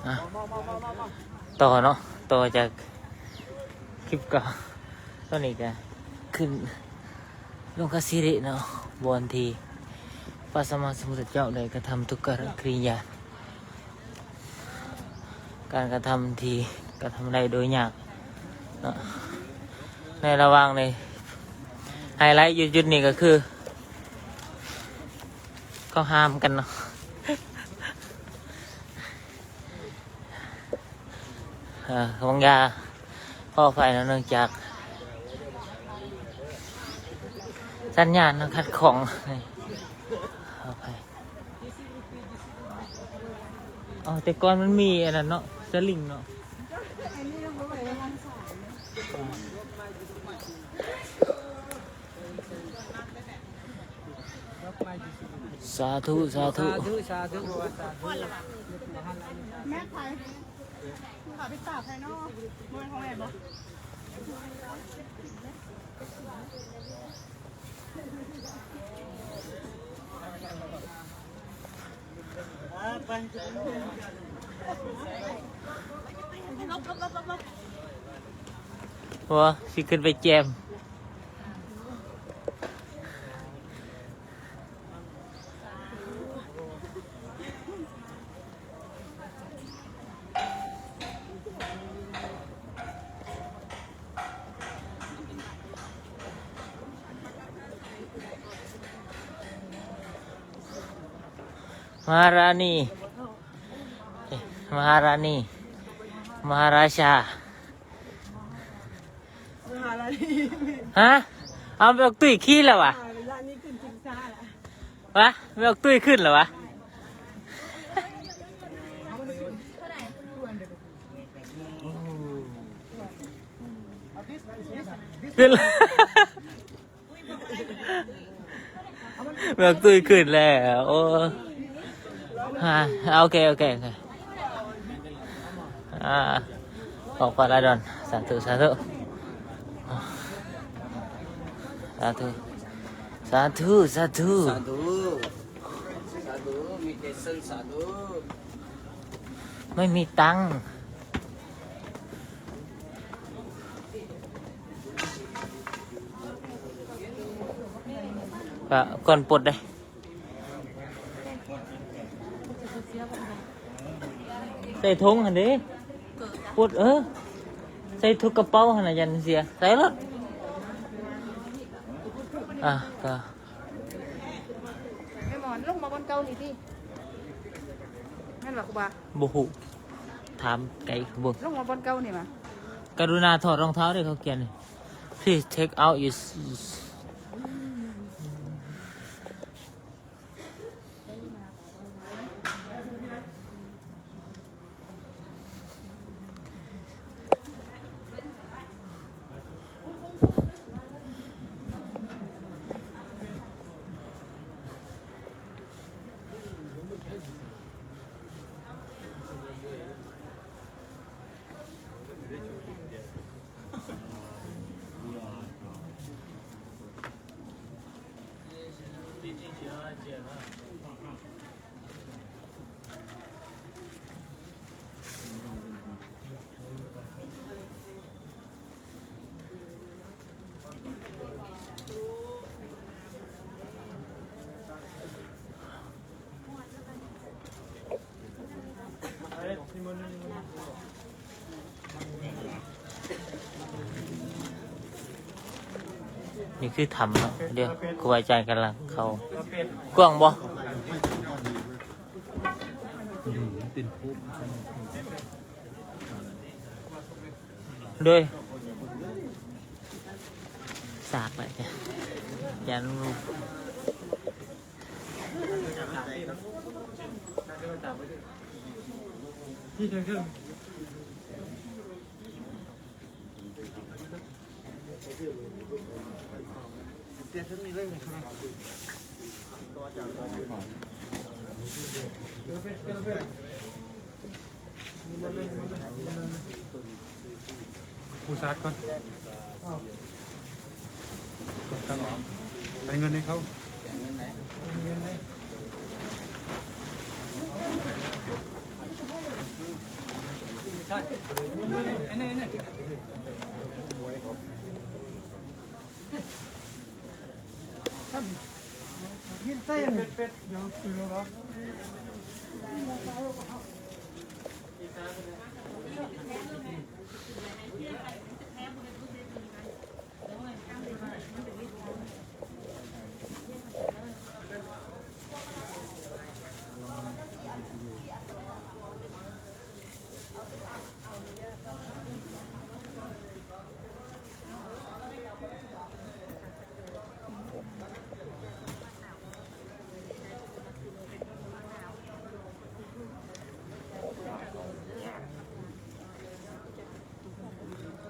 ອ່ະ ຕໍ່ເນາະ ຕໍ່ຈາກຄລິບເກົ່າ. ຕອນນີ້ກະຂຶ້ນລົງຄາຊິລິເນາະ ບ່ອນທີ່ພະສຳມາສຳພຸດທະເຈົ້າໄດ້ກະທຳທຸກກະລິລິຍາ ການກະທຳທີ່ກະທຳໄດ້ໂດຍຍາກເນາະ. ໃນລະຫວ່າງນີ້ ໄຮໄລຢູ່ຈຸດນີ້ກະຄື ເຂົາຫ້າມກັນເນາະ. ເອີ ຫວັງຢ່າ ຂໍອະໄພເນາະ ເນື່ອງຈາກສັນຍານເນາະ ຂັດຂ້ອງ ນີ້ ຂໍອະໄພ. ອໍ ແຕ່ກ່ອນມັນມີອັນນັ້ນເນາະ ສະລິງເນາະ. ສາທຸ ສາທຸ ສາທຸ ສາທຸ ສາທຸ. ແມ່ໃຜ? ຂາໄປຕາກໃຜເນາະ? ບໍ່ແມ່ນຂອງແມ່ບໍ່? ບໍ່ ຊິຂຶ້ນໄປແຈມ. ມະຫາຣານີ ມະຫາຣານີ ມະຫາຣາຊາ. ຮະ? ເອົາ ບັກຕຸ້ຍຂີ່ແລ້ວຫວາ? ຫວາ? ບັກຕຸ້ຍຂຶ້ນແລ້ວຫວາ? ຂຶ້ນ. ແບບຕຸ້ຍຂຶ້ນແລ້ວ ໂອ້ ຮະ ໂອເຄ ໂອເຄ ໂອເຄ ອ່າ ອອກໄປລະດອນ ສາທຸ ສາທຸ ສາທຸ ສາທຸ ສາທຸ ສາທຸ ສາທຸ ມີແຕ່ເຊີນ ສາທຸ ໄມ່ມີຕັງ. ກະກ່ອນປົດເດ້ ໃສ່ຖົງຫັ້ນເດ້ ປົດ ເອີ ໃສ່ຖົງກະເປົາຫັ້ນນະ ຢ້ານເສຍ ໃສ່ໂລດ. ອ່ະ ກະ ແມ່ໝອນ ລົງມາບ່ອນເກົ່ານີ້ຕິ ແມ່ນບໍ່ຄູບາ? ບໍ່ຮູ້ ຖາມໄກເຂົາເບິ່ງ. ລົງມາບ່ອນເກົ່ານີ້ຫວາ? ກະລຸນາຖອດລອງເທົ້າເດ້ ເຂົາຂຽນນີ້ Please take out your shoes. ນີ້ຄືຖ້ຳເນາະ ດຽວຄູອາຈານກຳລັງເຂົ້າ ກວ້າງບໍ່? ໂດຍ ສາກໄວ້ ຢ້ານ ປູສາກກ່ອນ ໃຫ້ເງິນໃຫ້ເຂົາ.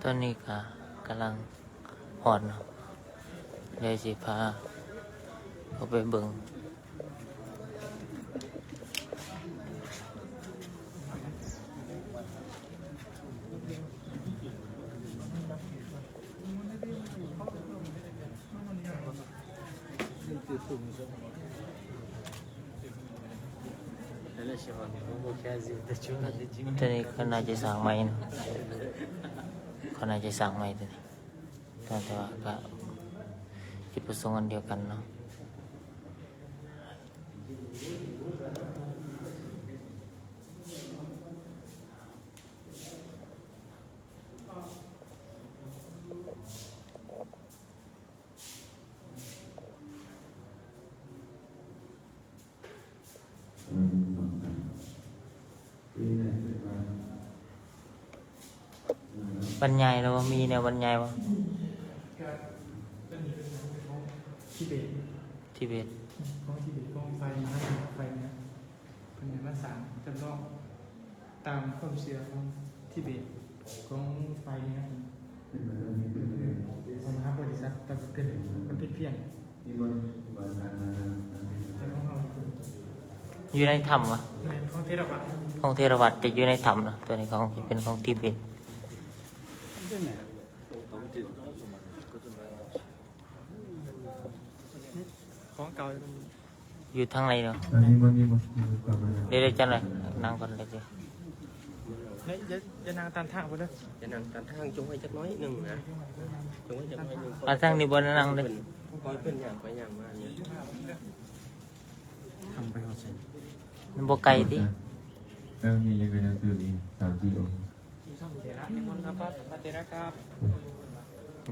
ຕອນນີ້ກະກຳລັງຮອດເນາະ ດຽວຊິພາເຂົ້າໄປເບິ່ງ. ໂຕນີ້ເຂົາໜ້າຈະສ້າງໃໝ່ເນາະ ເຂົາໜ້າຈະສ້າງໃໝ່ໂຕນີ້ ແຕ່ວ່າກະຈຸດປະສົງອັນດຽວກັນເນາະ. ບັນຍາຍແລ້ວບໍ່? ມີແນວບັນຍາຍບໍ່? ທິເບດ ທິເບດ ຂອງທິເບດ ຂອງຝ່າຍເໜືອ ຝ່າຍເໜືອ ເພິ່ນໃຫ້ມາສ້າງຈຳລອງຕາມຄວາມເຊື່ອຂອງທິເບດ ຂອງຝ່າຍເໜືອ ຂອງມະຫາໂພທິສັດ ແຕ່ວ່າເປັນ ມັນເປັນພຽງ ຢູ່ໃນຖ້ຳວະ? ແມ່ນ ຂອງເຖລະວາດ ຂອງເຖລະວາດຈະຢູ່ໃນຖ້ຳນະ ໂຕນີ້ຂອງ ເປັນຂອງທິເບດ ຂອງເກົ່າ ຢູ່ທາງໃນເນາະ ອັນນີ້ມັນມີ ດຽວໆ ຈັກໜ້ອຍ ນັ່ງກ່ອນເລີຍ ຢ່າ ຢ່າ ຢ່ານັ່ງຕາມທາງພຸ້ນເດີ ຢ່ານັ່ງຕາມທາງ ຈົ່ງໄວ້ຈັກໜ້ອຍໜຶ່ງນະ ຈົ່ງໄວ້ຈັກໜ້ອຍໜຶ່ງ ອາ ທາງນີ້ບໍ່ໄດ້ນັ່ງເດ້ ເພິ່ນ ປ່ອຍເພິ່ນຍ່າງໄປຍ່າງມານີ້ ທຳໄປຮອດໃສ ມັນບໍ່ໄກຕິ ເອີ ມີຢູ່ໃນນັ້ນຄືອີກສາມສີ່ອົງ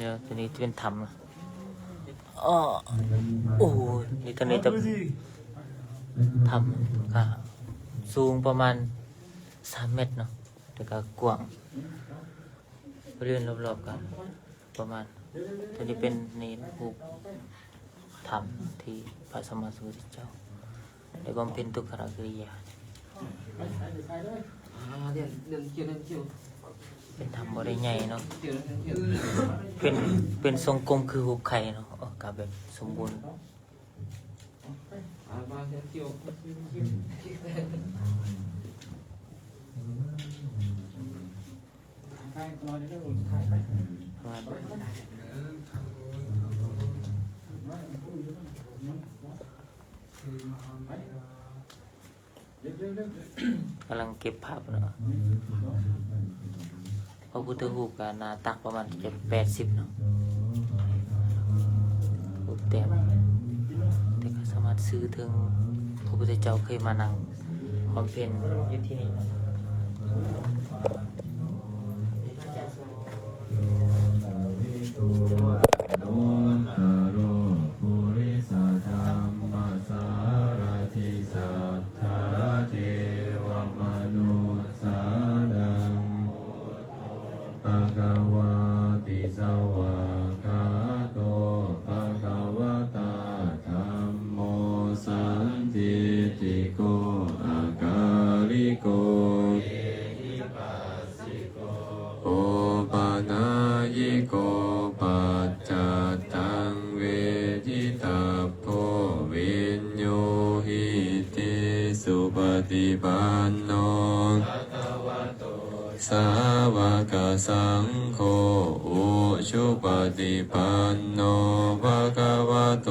ດຽວ ໂຕນີ້ຈະເປັນຖ້ຳນະ ໂອ້ ນີ້ ໂຕນີ້ຈະຖ້ຳ ກະສູງປະມານສາມແມັດເນາະ ແຕ່ກະກວ້າງ ບໍລິເວນລອບໆ ກະປະມານ ໂຕນີ້ເປັນ ນີ້ ຮູບຖ້ຳທີ່ພະສຳມາສຳພຸດທະເຈົ້າ ໄດ້ບຳເພັນທຸກຂະລະກິລິຍາ ເປັນຖ້ຳບໍ່ໄດ້ໃຫຍ່ເນາະ ເປັນ ເປັນຊົງກົມຄືຮູບໄຂ່ເນາະ ເອີ ກະແບບສົມບູນ. ກຳລັງເກັບພາບເນາະ ພະພຸດທະຮູບກະໜ້າຕັກປະມານເຈັດແປດສິບເນາະ ຮູບແຕ້ມ ແຕ່ກະສາມາດສື່ເຖິງພະພຸດທະເຈົ້າເຄີຍມານັ່ງ ບຳເພັນຢູ່ທີ່ນີ້. ໂຕ ອະນຸດຕະໂລ ປຸລິສະທຳມະສາຣະທິ ສັດຖາເທວະມະນຸດສານັງ ພະຄະວາຕິສະຫວາກຂາໂຕ ພະຄະວະຕາ ທຳໂມ ສັນທິດຖິໂກ ອາກາລິໂກ ເອຫິປັສສິໂກ ໂອປະນາຍິໂກ ປັດຈັດຕັງເວທິຕັບໂພ ວິນໂຍຫິຕິ ສຸປະຕິປັນໂນ ສາວະກະສັງໂຄ ອຸຊຸປະຕິປັນໂນ ພະຄະວະໂຕ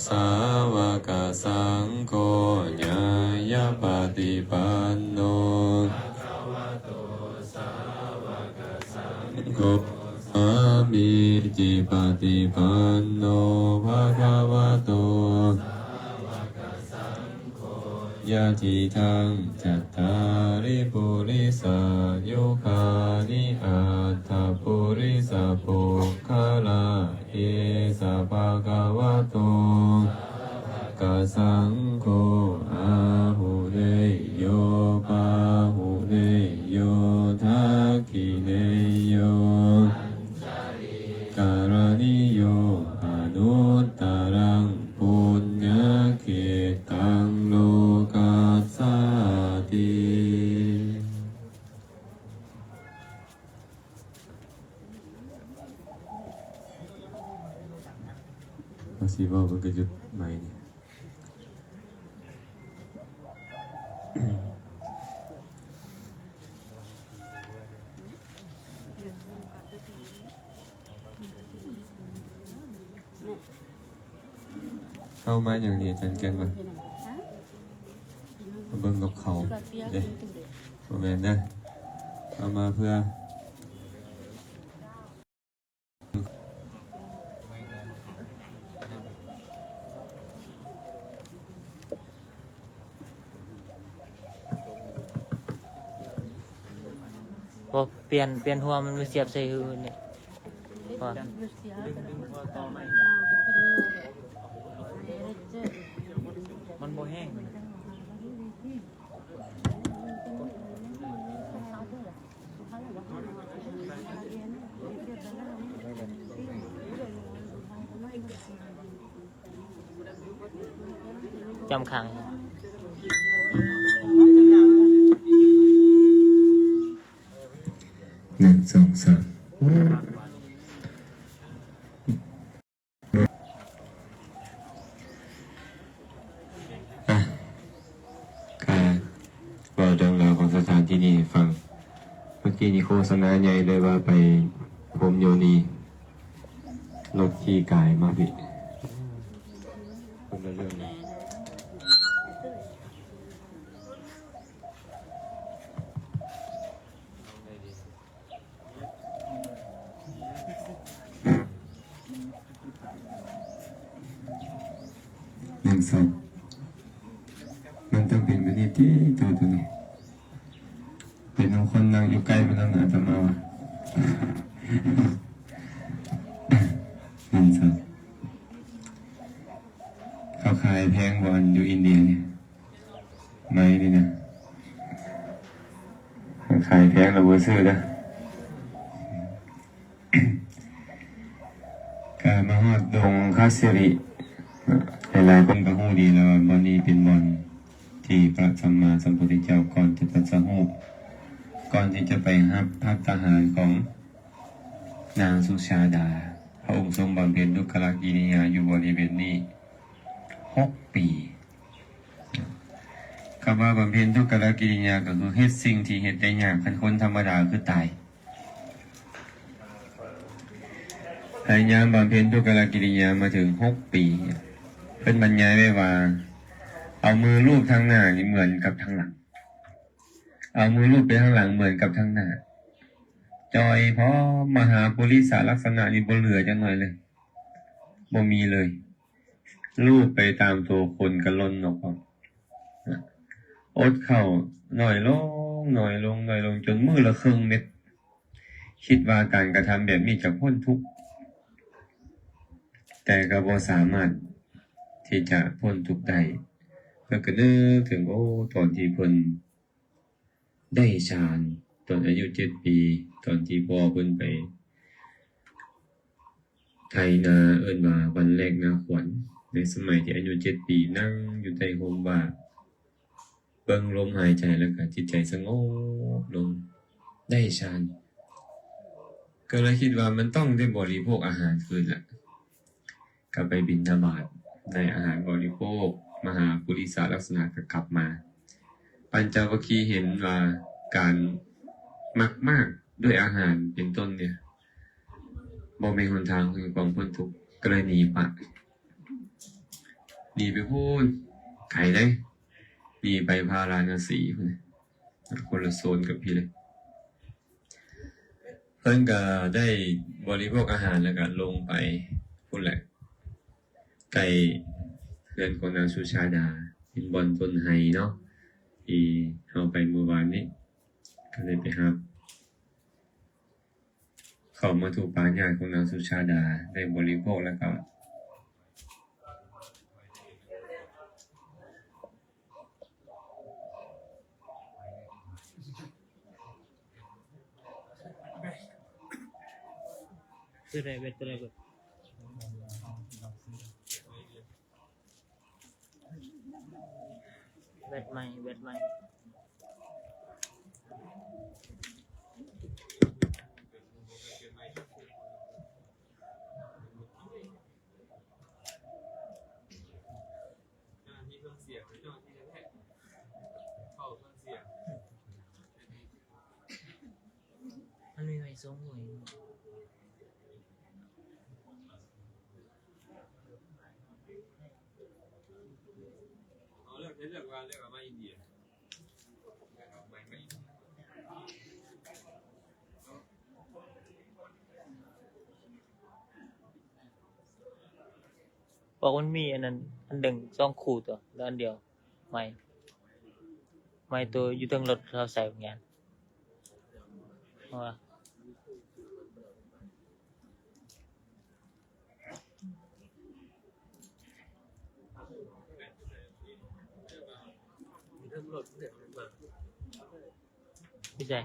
ສາວະກະສັງໂຄ ຍາຍະປະຕິປັນໂນ ພະຄະວະໂຕ ສາ สามีจิปฏิปันโน ภะคะวะโต ยะถิทัง จัตตาริ ปุริสายุคานิ อัตถะ ปุริสะ ปุคคะลา เอสะ ภะคะวะโต สาวกะสังโฆ อาหุเนยโย ปาหุเนยโย ทักขิเนยโย กะระนิโย อนุตตะรัง ปุญญะเขตัง โลกัสสาติ ວ່າຊິເວົ້າ ເພິ່ນກໍຢຸດໄມນີ້. ເຮົາມາຫຍັງນີ້ ອາຈານແກ່ນວ່າ? ມາເບິ່ງກັບເຂົາເດ້. ບໍ່ແມ່ນເດີ. ເຮົາມາເພື່ອ ບໍ່ ປ່ຽນ ປ່ຽນຫົວມັນມາສຽບໃສ່ຫືນີ້ ວ່າ ມັນບໍ່ແຮງ. ຈຳຂັງ ໜຶ່ງ ສອງ ສາມ. ອ່ະ ກະເວົ້າເລື່ອງລາວຂອງສະຖານທີ່ນີ້ໃຫ້ຟັງ. ເມື່ອກີ້ນີ້ໂຄສະນາໃຫຍ່ເລີຍວ່າໄປພົມໂຍນີ ລົດຂີ່ກາຍມາພີ້ ຄົນລະເລື່ອງ. ໜຶ່ງ ສອງ ມັນຕ້ອງເປັນແບບນີ້ຕິ ໂຕໂຕນີ້ ເປັນຂອງຄົນນັ່ງຢູ່ໃກ້ມັນນຳອາດຕະມາວ່າ. ໜຶ່ງ ສອງ ເຂົາຂາຍແພງບໍ່ ອັນຢູ່ອິນເດຍນີ້? ໄມ້ນີ້ນະ ຂາຍແພງລະບໍ່ຊື້ເດີ. ກະມາຮອດດົງຄາສິລິ ຫຼາຍໆຄົນກະຮູ້ດີແລ້ວວ່າບ່ອນນີ້ເປັນບ່ອນທີ່ພະສຳມາສຳພຸດທະເຈົ້າກ່ອນຈະຕັດສະຮູ້ ກ່ອນທີ່ຈະໄປຮັບພັດຕາຫານຂອງນາງສຸຊາດາ ພະອົງຊົງບຳເພັນທຸກຂະລະກິລິຍາຢູ່ບໍລິເວນນີ້ຫົກປີ. ຄຳວ່າບຳເພັນທຸກຂະລະກິລິຍາ ກໍຄືເຮັດສິ່ງທີ່ເຮັດໄດ້ຍາກ ຄັນຄົນທຳມະດາຄືຕາຍ. ພະຍາຍາມບຳເພັນທຸກຂະລະກິລິຍາມາເຖິງຫົກປີ ເພິ່ນບັນຍາຍໄວ້ວ່າ ເອົາມືລູບທາງໜ້ານີ້ເໝືອນກັບທາງຫຼັງ ເອົາມືລູບໄປທາງຫຼັງເໝືອນກັບທາງໜ້າ. ຈ່ອຍພ້ອມ ມະຫາປຸລິສະລັກສະນະນີ້ບໍ່ເຫຼືອຈັກໜ້ອຍເລີຍ ບໍ່ມີເລີຍ. ລູບໄປຕາມໂຕຄົນກະຫຼົ່ນອອກ ອົດເຂົ້າໜ້ອຍລົງ ໜ້ອຍລົງ ໜ້ອຍລົງ ຈົນມື້ລະເຄິ່ງເມັດ. ຄິດວ່າການກະທຳແບບນີ້ຈະພົ້ນທຸກ ແຕ່ກະບໍ່ສາມາດທີ່ຈະພົ້ນທຸກໄດ້. ເພິ່ນກະນຶກເຖິງ ໂອ້ ຕອນທີ່ເພິ່ນ ໄດ້ຊານຕອນອາຍຸເຈັດປີ ຕອນທີ່ພໍ່ເພິ່ນໄປໄຖນາ ເອີ້ນວ່າວັນແລກນາຂວັນ ໃນສະໄໝທີ່ອາຍຸເຈັດປີ ນັ່ງຢູ່ໃຕ້ຮົ່ມຫວ້າ ເບິ່ງລົມຫາຍໃຈ ແລ້ວກະຈິດໃຈສະຫງົບລົງ ໄດ້ຊານ ກໍເລີຍຄິດວ່າມັນຕ້ອງໄດ້ບໍລິໂພກອາຫານຄືນລະ. ກໍໄປບິນທະບາດ ໄດ້ອາຫານບໍລິໂພກ ມະຫາປຸລິສະລັກສະນະກໍກັບມາ. ປັນຈະວັກຄີເຫັນວ່າການມັກມາກດ້ວຍອາຫານເປັນຕົ້ນເນຍ ບໍ່ແມ່ນຫົນທາງແຫ່ງຄວາມພົ້ນທຸກ ກໍເລີຍໜີປະ ໜີໄປພຸ້ນ ໄກເດ້ ໜີໄປພາລານະສີພຸ້ນ ຄົນລະໂຊນກັບພີ້ເລີຍ. ເພິ່ນກໍໄດ້ບໍລິໂພກອາຫານ ແລ້ວກໍລົງໄປພຸ້ນແຫຼະ ໃກ້ເຮືອນຂອງນາງສຸຊາດາ ເປັນບ່ອນຕົ້ນໄຮເນາະ ທີ່ເຮົາໄປມື້ວານນີ້ ກໍໄດ້ໄປຮັບ ເຂົ້າມາທຸປາຍາດຂອງນາງສຸຊາດາ ໄດ້ບໍລິໂພກແລ້ວກໍ ຕົວໃດແວັດ ຕົວໃດເບິດ ແວັດໃໝ່ ແວັດໃໝ່. ເຈົ້າໜ້າທີ່ເຄື່ອງສຽງ ເຈົ້າໜ້າທີ່ແທ້ໆ ເຝົ້າເຄື່ອງສຽງ ມັນມີໄມ້ສອງໜ່ວຍ ເອົາເລືອກໃຫ້ເລືອກວ່າເລືອກເອົາມາອິນເດຍ ເລືອກເອົາໄມ້ມາອິນເດຍ. ບອກມັນມີອັນນັ້ນອັນໜຶ່ງສອງຄູ່ຕົວະ ແລ້ວອັນດຽວໃໝ່ ໃໝ່ໂຕຢູ່ເທິງລົດເຮົາໃສ່ບາງຢ່າງ ເພາະວ່າ ເຮັດໃດ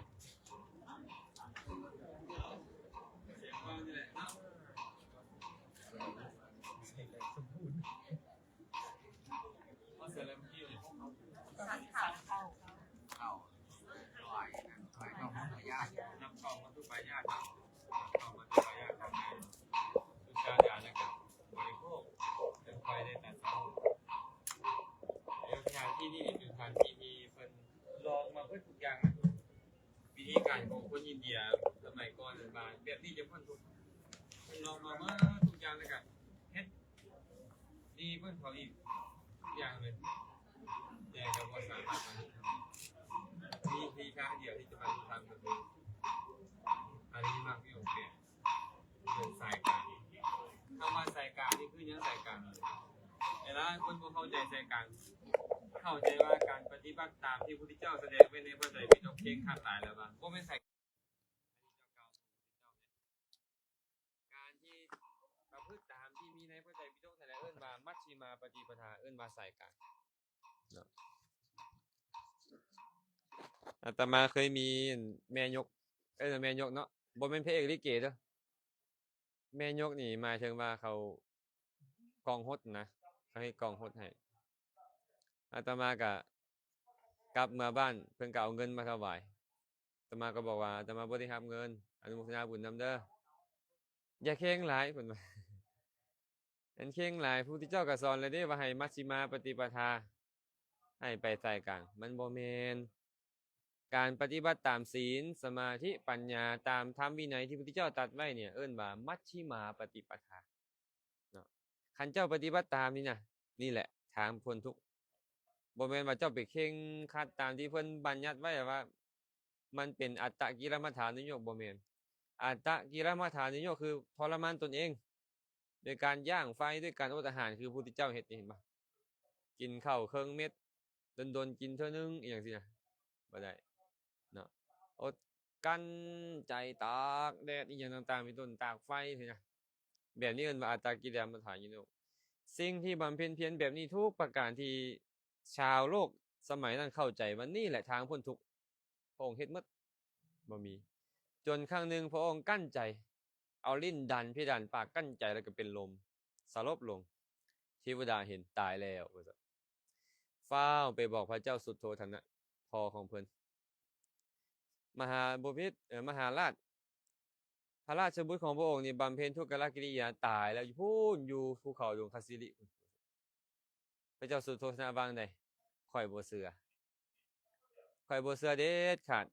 ສະຖານທີ່ນີ້ເປັນສະຖານທີ່ທີ່ເພິ່ນລອງມາເບິດທຸກຢ່າງ ວິທີການຂອງຄົນອິນເດຍສະໄໝກ່ອນນັ້ນວ່າແບບນີ້ຈະພົ້ນທຸກ ເພິ່ນລອງມາເບິດທຸກຢ່າງແລ້ວກະເຮັດດີກວ່າເຂົາອີກທຸກຢ່າງເລີຍ ແຕ່ກໍບໍ່ສາມາດບັນລຸທຳ ມີວິທີທາງດຽວທີ່ຈະບັນລຸທຳກໍຄືອະລິຍະມັກມີອົງແປດ ເປັນສາຍກາງ ຄຳວ່າສາຍກາງນີ້ຄືຫຍັງ? ສາຍກາງ ຫຼາຍໆຄົນບໍ່ເຂົ້າໃຈສາຍກາງ ເຂົ້າໃຈວ່າການປະຕິບັດຕາມທີ່ພະພຸດທະເຈົ້າສະແດງໄວ້ໃນພະໄຕປິດົກເຄັ່ງຄັດຫຼາຍແລ້ວວ່າ ບໍ່ແມ່ນສາຍ ອັນນີ້ເຈົ້າກ່າວຂອງພະພຸດທະເຈົ້າເດ້ ການທີ່ປະພຶດຕາມທີ່ມີໃນພະໄຕປິດົກນັ້ນແຫຼະ ເອີ້ນວ່າມັດຊິມາປະຕິປະທາ ເອີ້ນວ່າສາຍກາງເນາະ. ອາດຕະມາເຄີຍມີແມ່ຍົກ ເອີ້ນວ່າແມ່ຍົກເນາະ ບໍ່ແມ່ນພະເອກລິເກເດີ້ ແມ່ຍົກນີ້ໝາຍເຖິງວ່າເຂົາກອງຫົດນະ ເຂົາເຮັດກອງຫົດໃຫ້ ອາດຕະມາກະກັບເມືອບ້ານ ເພິ່ນກະເອົາເງິນມາຖວາຍ ອາດຕະມາກໍບອກວ່າ ອາດຕະມາບໍ່ໄດ້ຮັບເງິນ ອະນຸໂມທະນາບຸນນຳເດີ້ ຢ່າເຄັ່ງຫຼາຍ ເພິ່ນວ່າ ອັນເຄັ່ງຫຼາຍ ພະພຸດທະເຈົ້າກໍສອນແລ້ວເດ້ວ່າໃຫ້ມັດຊິມາປະຕິປະທາ ໃຫ້ໄປສາຍກາງ ມັນບໍ່ແມ່ນ ການປະຕິບັດຕາມສິນ ສະມາທິ ປັນຍາ ຕາມທຳວິໄນທີ່ພະພຸດທະເຈົ້າຕັດໄວ້ນີ້ ເອີ້ນວ່າມັດຊິມາປະຕິປະທາເນາະ ຄັນເຈົ້າປະຕິບັດຕາມນີ້ນະ ນີ້ແຫຼະທາງພົ້ນທຸກ ບໍ່ແມ່ນວ່າເຈົ້າໄປເຄັ່ງຄັດຕາມທີ່ເພິ່ນບັນຍັດໄວ້ວ່າ ມັນເປັນອັດຕະກິລະມັດຖານຸໂຍກ ບໍ່ແມ່ນ ອັດຕະກິລະມັດຖານຸໂຍກຄືທໍລະມານຕົນເອງ ໂດຍການຢ່າງໄຟ ໂດຍການອົດອາຫານ ຄືພະພຸດທະເຈົ້າເຮັດນີ້ ເຫັນບໍ່? ກິນເຂົ້າເຄິ່ງເມັດ ດົນໆກິນເທື່ອໜຶ່ງ ອີ່ຫຍັງຊີ້ນະ ບໍ່ໄດ້ເນາະ ອົດກັ້ນໃຈ ຕາກແດດ ອີ່ຫຍັງຕ່າງໆ ເປັນຕົ້ນ ຕາກໄຟຊີ້ນະ ແບບນີ້ເອີ້ນວ່າອັດຕະກິລະມັດຖານຸໂຍກ ສິ່ງທີ່ບຳເພັນພຽນແບບນີ້ທຸກປະການທີ່ຊາວໂລກສະໄໝນັ້ນເຂົ້າໃຈວ່ານີ້ແຫຼະທາງພົ້ນທຸກ ພະອົງເຮັດໝົດ ບໍ່ມີ ຈົນຄັ້ງໜຶ່ງພະອົງກັ້ນໃຈ ເອົາລີ້ນດັນເພດານປາກ ກັ້ນໃຈ ແລ້ວກໍເປັນລົມ ສະຫຼົບລົງ ເທວະດາເຫັນ ຕາຍແລ້ວ ວ່າຊັ້ນ ຟ້າວໄປບອກພະເຈົ້າສຸດໂທທະນະ ພໍ່ຂອງເພິ່ນ ມະຫາບົພິດ ເອີ ມະຫາລາດ ພະລາຊະບຸດຂອງພະອົງນີ້ບຳເພັນທຸກກະລະກິລິຍາຕາຍແລ້ວຢູ່ພຸ້ນ ຢູ່ພູເຂົາດົງຄະສິລິ ພະເຈົ້າສຸດໂທທະນະວ່າຈັ່ງໃດ? ຂ້ອຍບໍ່ເຊື່ອ ຂ້ອຍບໍ່ເຊື່ອເດັດຂາດ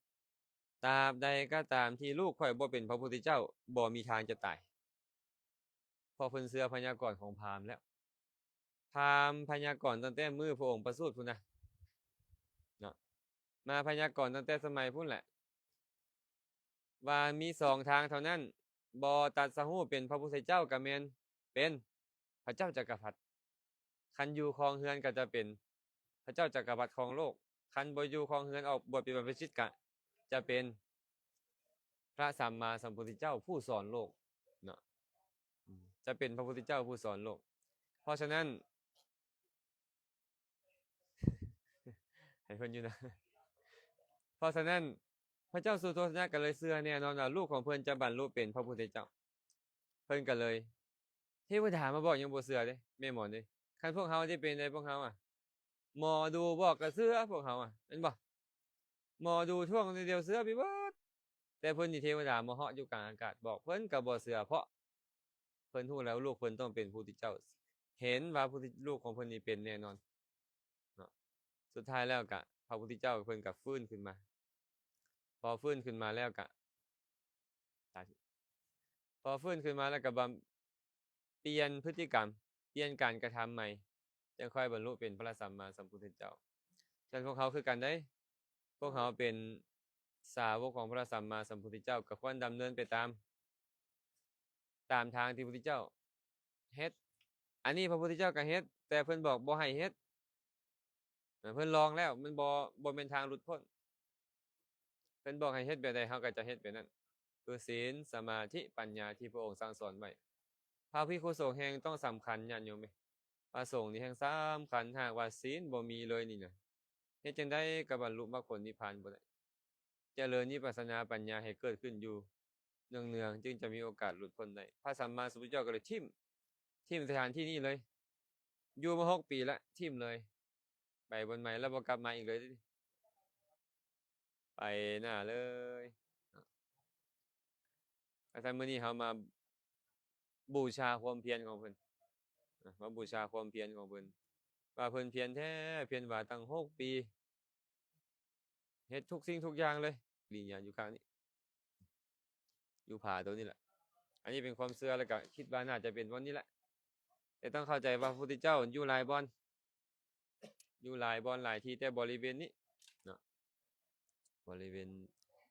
ຕາບໃດກໍຕາມທີ່ລູກຂ້ອຍບໍ່ເປັນພະພຸດທະເຈົ້າ ບໍ່ມີທາງຈະຕາຍ ເພາະເພິ່ນເຊື່ອພະຍາກອນຂອງພາມແລ້ວ ພາມພະຍາກອນຕັ້ງແຕ່ມື້ພະອົງປະສູດພຸ້ນນະ ເນາະ ມາພະຍາກອນຕັ້ງແຕ່ສະໄໝພຸ້ນແຫຼະ ວ່າມີສອງທາງເທົ່ານັ້ນ, ບໍ່ຕັດສະຮູ້ເປັນພະພຸດທະເຈົ້າກໍແມ່ນເປັນພະເຈົ້າຈັກກະພັດ. ຄັນຢູ່ຄອງເຮືອນກໍຈະເປັນພະເຈົ້າຈັກກະພັດຄອງໂລກ, ຄັນບໍ່ຢູ່ຄອງເຮືອນອອກບວດເປັນບັນພະຊິດກໍຈະເປັນພະສຳມາສຳພຸດທະເຈົ້າຜູ້ສອນໂລກເນາະ, ຈະເປັນພະພຸດທະເຈົ້າຜູ້ສອນໂລກ. ເພາະສະນັ້ນ ໃຫ້ເພິ່ນຢູ່ນະ. ເພາະສະນັ້ນ ພະເຈົ້າສຸໂທທະນະກໍເລີຍເຊື່ອແນ່ນອນວ່າລູກຂອງເພິ່ນຈະບັນລຸເປັນພະພຸດທະເຈົ້າ. ເພິ່ນກໍເລີຍ ເທວະດາມາບອກຍັງບໍ່ເຊື່ອເດ້ ແມ່ໝອນເດ້. ຄັນພວກເຮົາທີ່ເປັນໃດ ພວກເຮົາອະ ໝໍດູບອກກໍເຊື່ອ ພວກເຮົາອະ ແມ່ນບໍ່? ໝໍດູທ່ວງດຽວເຊື່ອໄປເບິດ. ແຕ່ເພິ່ນນີ້ເທວະດາມາເຫາະຢູ່ກາງອາກາດບອກ ເພິ່ນກໍບໍ່ເຊື່ອ ເພາະເພິ່ນຮູ້ແລ້ວລູກເພິ່ນຕ້ອງເປັນພະພຸດທະເຈົ້າ, ເຫັນວ່າຜູ້ທີ່ ລູກຂອງເພິ່ນນີ້ເປັນແນ່ນອນເນາະ. ສຸດທ້າຍແລ້ວກະ ພະພຸດທະເຈົ້າເພິ່ນກະຟື້ນຂຶ້ນມາ. ພໍຟື້ນຂຶ້ນມາແລ້ວກະ ພໍຟື້ນຂຶ້ນມາແລ້ວກະບຳ ປ່ຽນພຶດຕິກຳ, ປ່ຽນການກະທຳໃໝ່, ຈັ່ງຄ່ອຍບັນລຸເປັນພະສຳມາສຳພຸດທະເຈົ້າ. ສະນັ້ນພວກເຮົາຄືກັນເດ້, ພວກເຮົາເປັນສາວົກຂອງພະສຳມາສຳພຸດທະເຈົ້າ ກໍຄວນດຳເນີນໄປຕາມ ຕາມທາງທີ່ພະພຸດທະເຈົ້າເຮັດ. ອັນນີ້ພະພຸດທະເຈົ້າກໍເຮັດ, ແຕ່ເພິ່ນບອກບໍ່ໃຫ້ເຮັດ. ເພິ່ນລອງແລ້ວ ມັນບໍ່ ບໍ່ແມ່ນທາງຫຼຸດພົ້ນ. ເພິ່ນບອກໃຫ້ເຮັດແບບໃດ ເຮົາກໍຈະເຮັດແບບນັ້ນ. ຄືສິນ, ສະມາທິ, ປັນຍາທີ່ພະອົງສັ່ງສອນໄວ້. ພະພິກຂຸສົງແຮ່ງຕ້ອງສຳຄັນ, ຍາດໂຍມເອີຍ. ພະສົງນີ້ແຮ່ງສຳຄັນ, ຫາກວ່າສິນບໍ່ມີເລີຍນີ້ນະ, ເຮັດຈັ່ງໃດກໍບັນລຸມັກຜົນນິບພານບໍ່ໄດ້. ຈະເລີນວິປັດສະນາປັນຍາໃຫ້ເກີດຂຶ້ນຢູ່ເນືອງໆ ຈຶ່ງຈະມີໂອກາດຫຼຸດພົ້ນໄດ້. ພະສຳມາສຳພຸດທະເຈົ້າກໍເລີຍຖິ້ມ, ຖິ້ມສະຖານທີ່ນີ້ເລີຍ. ຢູ່ມາຫົກປີລະ, ຖິ້ມເລີຍ. ໄປບ່ອນໃໝ່ລະບໍ່ກັບມາອີກເລີຍເດ້. ໄປໜ້າເລີຍ. ອາຈານ ມື້ນີ້ເຮົາມາບູຊາຄວາມພຽນຂອງເພິ່ນ, ມາບູຊາຄວາມພຽນຂອງເພິ່ນ ວ່າເພິ່ນພຽນແທ້ ພຽນຫວາຕັ້ງຫົກປີ, ເຮັດທຸກສິ່ງທຸກຢ່າງເລີຍ. ລິນຍາຢູ່ຂ້າງນີ້, ຢູ່ຜາໂຕນີ້ແຫຼະ. ອັນນີ້ເປັນຄວາມເຊື່ອ ແລ້ວກະຄິດວ່າໜ້າຈະເປັນບ່ອນນີ້ແຫຼະ. ແຕ່ຕ້ອງເຂົ້າໃຈວ່າພະພຸດທະເຈົ້າຢູ່ຫຼາຍບ່ອນ, ຢູ່ຫຼາຍບ່ອນຫຼາຍທີ່, ແຕ່ບໍລິເວນນີ້ເນາະ, ບໍລິເວນ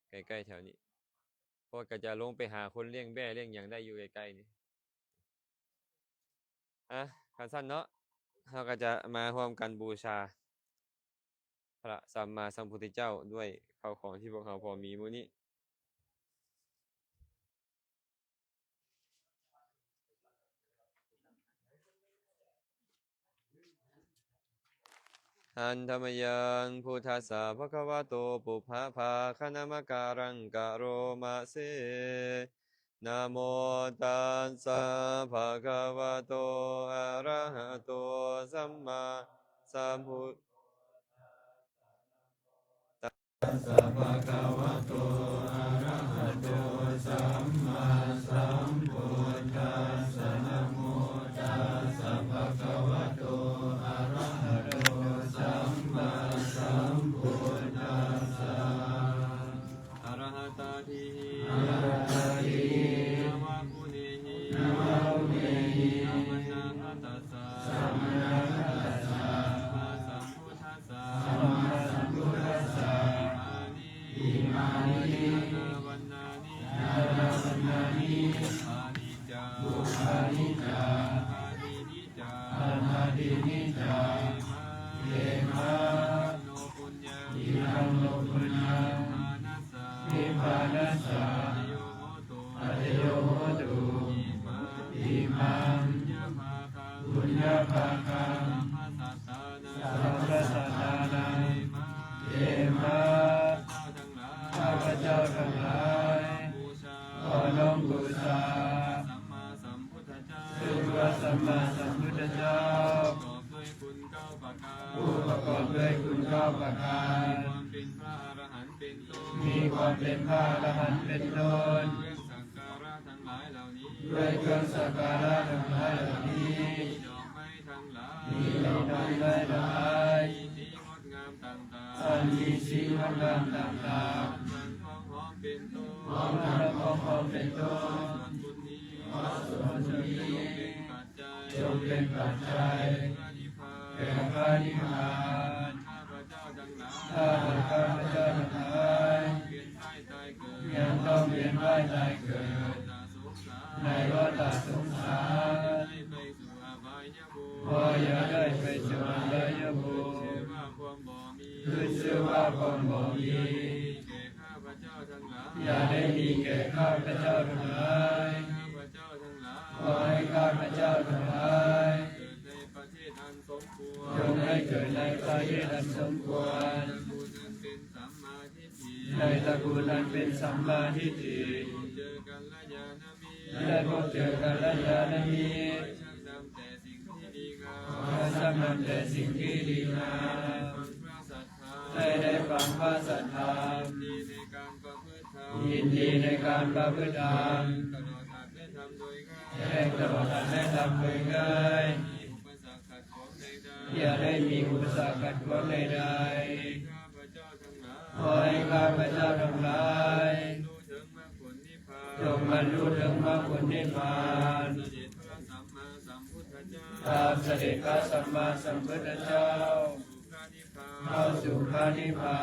ໃກ້ໆແຖວນີ້, ເພາະວ່າກໍຈະລົງໄປຫາຄົນລ້ຽງແບ້ລ້ຽງຫຍັງໄດ້ຢູ່ໃກ້ໆນີ້. ອາ ຄັນຊັ້ນເນາະ, ເຮົາກໍຈະມາຮ່ວມກັນບູຊາພະສຳມາສຳພຸດທະເຈົ້າດ້ວຍເຂົ້າຂອງທີ່ພວກເຮົາພໍມີມື້ນີ້. ຫັນທະມະຍັງ ພຸດທັດສະ ພະຄະວະໂຕ ປຸບພະພາຄະນະມະກາລັງ ກະໂຣມະເຊ. ນະໂມຕັດສະ ພະຄະວະໂຕ ອະຣະຫະໂຕ ສຳມາສຳພຸດ ສະ ພະຄະວະໂຕ ອະຣະຫະໂຕ ສຳມາສຳພຸດທັດສະ ນະໂມຕັດສະ ພະຄະວະໂຕ ອະຣະຫະໂຕ ສຳມາສຳພຸດທັດສະ ອະຣະຫະຕາທິ ອະຣະຫະຕາທິ ນະວະກຸເນຫິ ນະວະກຸເນຫິ ສະມະນາຄະຕັດສະ ສະມະນາຄະຕັດສະ ສຳມາສຳພຸດທັດສະ ສຳມາສຳພຸດທັດສະ ອິມານິ ອິມານິ ນານາວັນນານິ ນານາວັນນານິ ປຸບພານິຈາ ປຸບພານິຈາ ອະທາທິ ອະທາທິນິຈາ ເອມາ ເອມາ ທິຕັງໂນປຸນຍັງ ທິຕັງໂນປຸນຍັງ ນິບພານັດສະ ນິບພານັດສະ ປັດຈະໂຍໂຫຕຸ ປັດຈະໂຍໂຫຕຸ ອິມັງ ອິມັງ ປຸນຍະພາຄັງ ປຸນຍະພາຄັງ ສັບພະສັດຕານັງ ເອມາ ເອມາ ຂ້າພະເຈົ້າທັງຫຼາຍ ຂໍນ້ອມບູຊາ ສຳມາສຳພຸດທະເຈົ້າ ຄືພະສຳມາສຳພຸດທະເຈົ້າ ປະກອບດ້ວຍຄຸນເກົ້າປະການ ຜູ້ປະກອບດ້ວຍຄຸນເກົ້າປະການ ມີຄວາມເປັນພະອະລະຫັນເປັນຕົ້ນ ມີຄວາມເປັນພະອະລະຫັນເປັນຕົ້ນ ດ້ວຍເຄື່ອງສັກກາລະທັງຫຼາຍເຫຼົ່ານີ້ ດ້ວຍເຄື່ອງສັກກາລະທັງຫຼາຍເຫຼົ່ານີ້ ມີດອກໄມ້ທັງຫຼາຍ ມີດອກໄມ້ທັງຫຼາຍ ມີສີງດງາມຕ່າງໆ ອັນມີສີງດງາມຕ່າງໆ ພ້ອມທັງຂອງຫອມເປັນຕົ້ນ ພ້ອມທັງຂອງຫອມເປັນຕົ້ນ ສ່ວນບຸນນີ້ ສ່ວນບຸນນີ້ ຈົ່ງເປັນປັດ ຈົ່ງເປັນປັດໄຈ ເພື່ອນິບພານ ເພື່ອພະນິບພານ ຂ້າພະເຈົ້າທັງຫຼາຍ ຂ້າພະເຈົ້າທັງຫຼາຍ ຍັງຕ້ອງ ວຽນວ່າຍຕາຍເກີດ ໃນວັດຕະສົງສານ ໃຫ້ໄປສູ່ອະບາຍຍະພູມ ຂໍຢ່າໄດ້ໄປສູ່ອະບາຍຍະພູມ ຄືວ່າຄວາມບໍ່ມີ ຄືຊື່ວ່າຄວາມບໍ່ມີ ແກ່ຂ້າພະເຈົ້າທັງຫຼາຍ ຢ່າໄດ້ມີແກ່ຂ້າພະເຈົ້າທັງຫຼາຍ ຂ້າພະເຈົ້າທັງຫຼາຍ ຂໍໃຫ້ຂ້າພະເຈົ້າທັງຫຼາຍ ເກີດໃນປະເທດອັນສົມຄວນ ຈົ່ງໄດ້ເກີດໃນປະເທດອັນສົມຄວນ ໃນຕະກູນອັນເປັນສຳມາທິດຖິ ໃນຕະກູນອັນເປັນສຳມາທິດຖິ ໄດ້ພົບເຈີກັນລະຍານະມິດ ໄດ້ພົບເຈີກັນລະຍານະມິດ ຂໍໃຫ້ຊັກນຳແຕ່ສິ່ງທີ່ດີງາມ ຂໍໃຫ້ຊັກນຳແຕ່ສິ່ງທີ່ດີງາມ ຟັງພະສັດທຳ ໃຫ້ໄດ້ຟັງພະສັດທຳ ຍິນດີໃນການປະພຶດທຳ ຍິນດີໃນການປະພຶດທຳ ແຈ້ງຕະຫຼອດອັດແລະທຳໂດຍງ່າຍ ແຈ້ງຕະຫຼອດອັດແລະທຳໂດຍງ່າຍ ມີອຸປະສັກຂັດຂວາງໃດໆ ຢ່າໄດ້ມີອຸປະສັກຂັດຂວາງໃດໆ ຂໍໃຫ້ຂ້າພະເຈົ້າທັງຫຼາຍ ຂໍໃຫ້ຂ້າພະເຈົ້າທັງຫຼາຍ ບັນລຸເຖິງມັກຜົນນິບພານ ຈົ່ງບັນລຸເຖິງມັກຜົນນິບພານ ຕາມສະເດັດພະສຳມາສຳພຸດທະເຈົ້າ ຕາມສະເດັດພະສຳມາສຳພຸດທະເຈົ້າ ເຂົ້າສູ່ພະນິບພານ ເຂົ້າສູ່ພະນິບພາ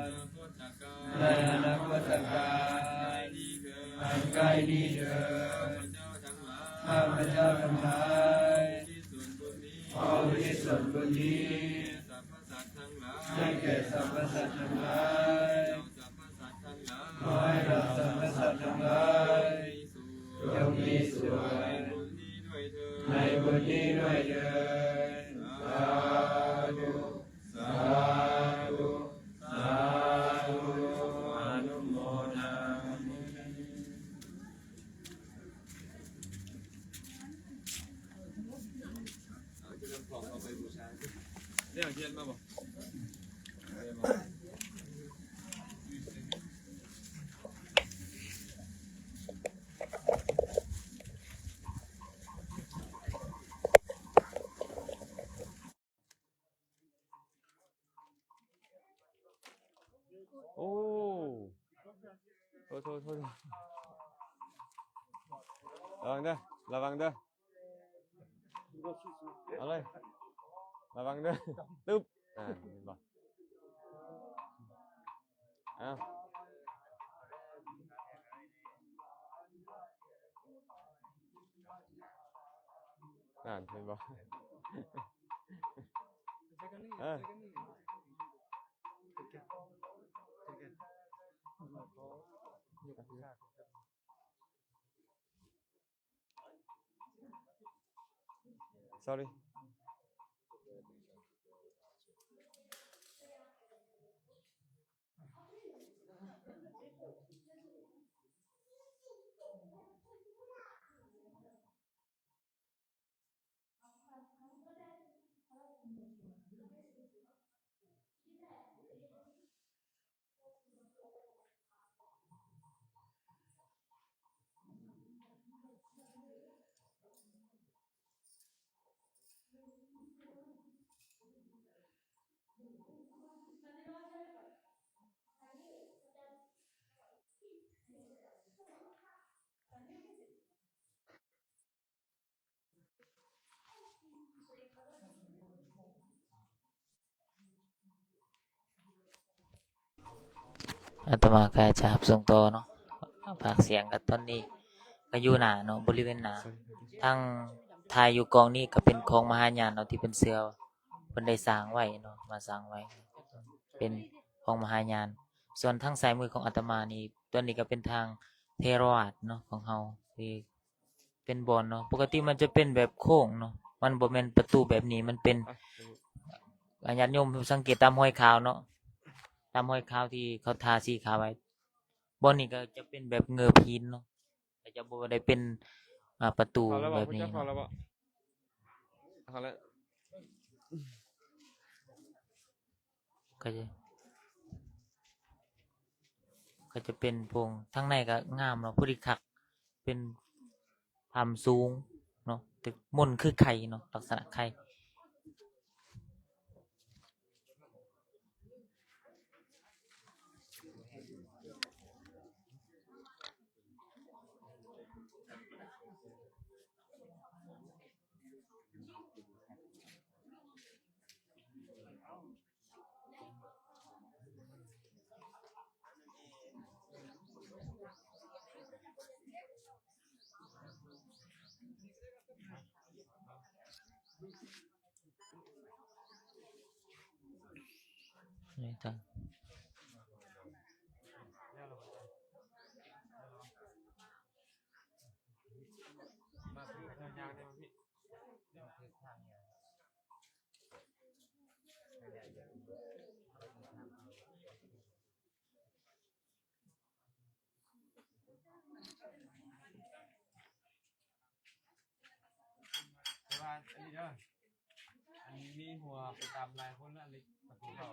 ນ ໃນອະນາຄົດຕະການ ໃນອະນາຄົດຕະການ ອັນໃກ້ນີ້ເທີ້ນ ອັນໃກ້ນີ້ເທີ້ນ ຂ້າພະເຈົ້າທັງຫຼາຍ ຂ້າພະເຈົ້າທັງຫຼາຍ ຂໍອຸທິດສ່ວນບຸນນີ້ ຂໍອຸທິດສ່ວນບຸນນີ້ ແກ່ສັບພະສັດທັງຫຼາຍ ໃຫ້ແກ່ສັບພະສັດທັງຫຼາຍ ຂໍໃຫ້ເຫຼົ່າສັບພະສັດທັງຫຼາຍ ຂໍໃຫ້ເຫຼົ່າສັບພະສັດທັງຫຼາຍ ຈົ່ງມີສ່ວນ ໃນບຸນນີ້ດ້ວຍເທີ້ນ ໃນບຸນນີ້ດ້ວຍເທີ້ນ ສາທຸ ສາທຸ ສາທຸ ອະນຸໂມທາມິ ເອົາທຽນມາບໍ່? ໂອ້ ໂທດ ໂທດ ໂທດ ລະວັງເດີ ລະວັງເດີ ເອົາເລີຍ ລະວັງເດີ ຕຶບ ອ່າ ເຫັນບໍ່? ເອົາ ນັ້ນ ເຫັນບໍ່? ເອີ Sorry. ອາດຕະມາກະຈະຮັບສົ່ງຕໍ່ເນາະ ປາກສຽງກະຕອນນີ້ກະຢູ່ໜ້າເນາະ ບໍລິເວນໜ້າ ທັງຖ່າຍຢູ່ກ້ອງນີ້ກະເປັນຂອງມະຫາຍານເນາະ ທີ່ເພິ່ນເຊື່ອ ເພິ່ນໄດ້ສ້າງໄວ້ເນາະ ມາສ້າງໄວ້ ເປັນຂອງມະຫາຍານ ສ່ວນທາງຊ້າຍມືຂອງອາດຕະມານີ້ ຕອນນີ້ກະເປັນທາງເຖລະວາດເນາະ ຂອງເຮົາທີ່ ເປັນບ່ອນເນາະ ປົກກະຕິມັນຈະເປັນແບບໂຄ້ງເນາະ ມັນບໍ່ແມ່ນປະຕູແບບນີ້ ມັນເປັນ ອ່ະ ອາ ຍາດໂຍມສັງເກດຕາມຮອຍຂາວເນາະ ຕາມຮອຍຂາວທີ່ເຂົາທາສີຂາວໄວ້ ບ່ອນນີ້ກະຈະເປັນແບບເງີບຫີນເນາະ ກະຈະບໍ່ໄດ້ເປັນ ອາ ປະຕູແບບນີ້ເນາະ ເຂົ້າແລ້ວບໍ່? ເຂົ້າແລ້ວ ກະຈະ ກະຈະເປັນໂພງ ທາງໃນກະງາມເນາະ ຜູ້ທີ່ຄັກ ເປັນຖ້ຳສູງເນາະ ແຕ່ມົນຄືໄຂ່ເນາະ ລັກສະນະໄຂ່. ນີ້ຕາ ແຕ່ວ່າອັນນີ້ເດີ ອັນມີຫົວໄປຕາມຫຼາຍຄົນລະ ເລັກປະຕູເຂົ້າ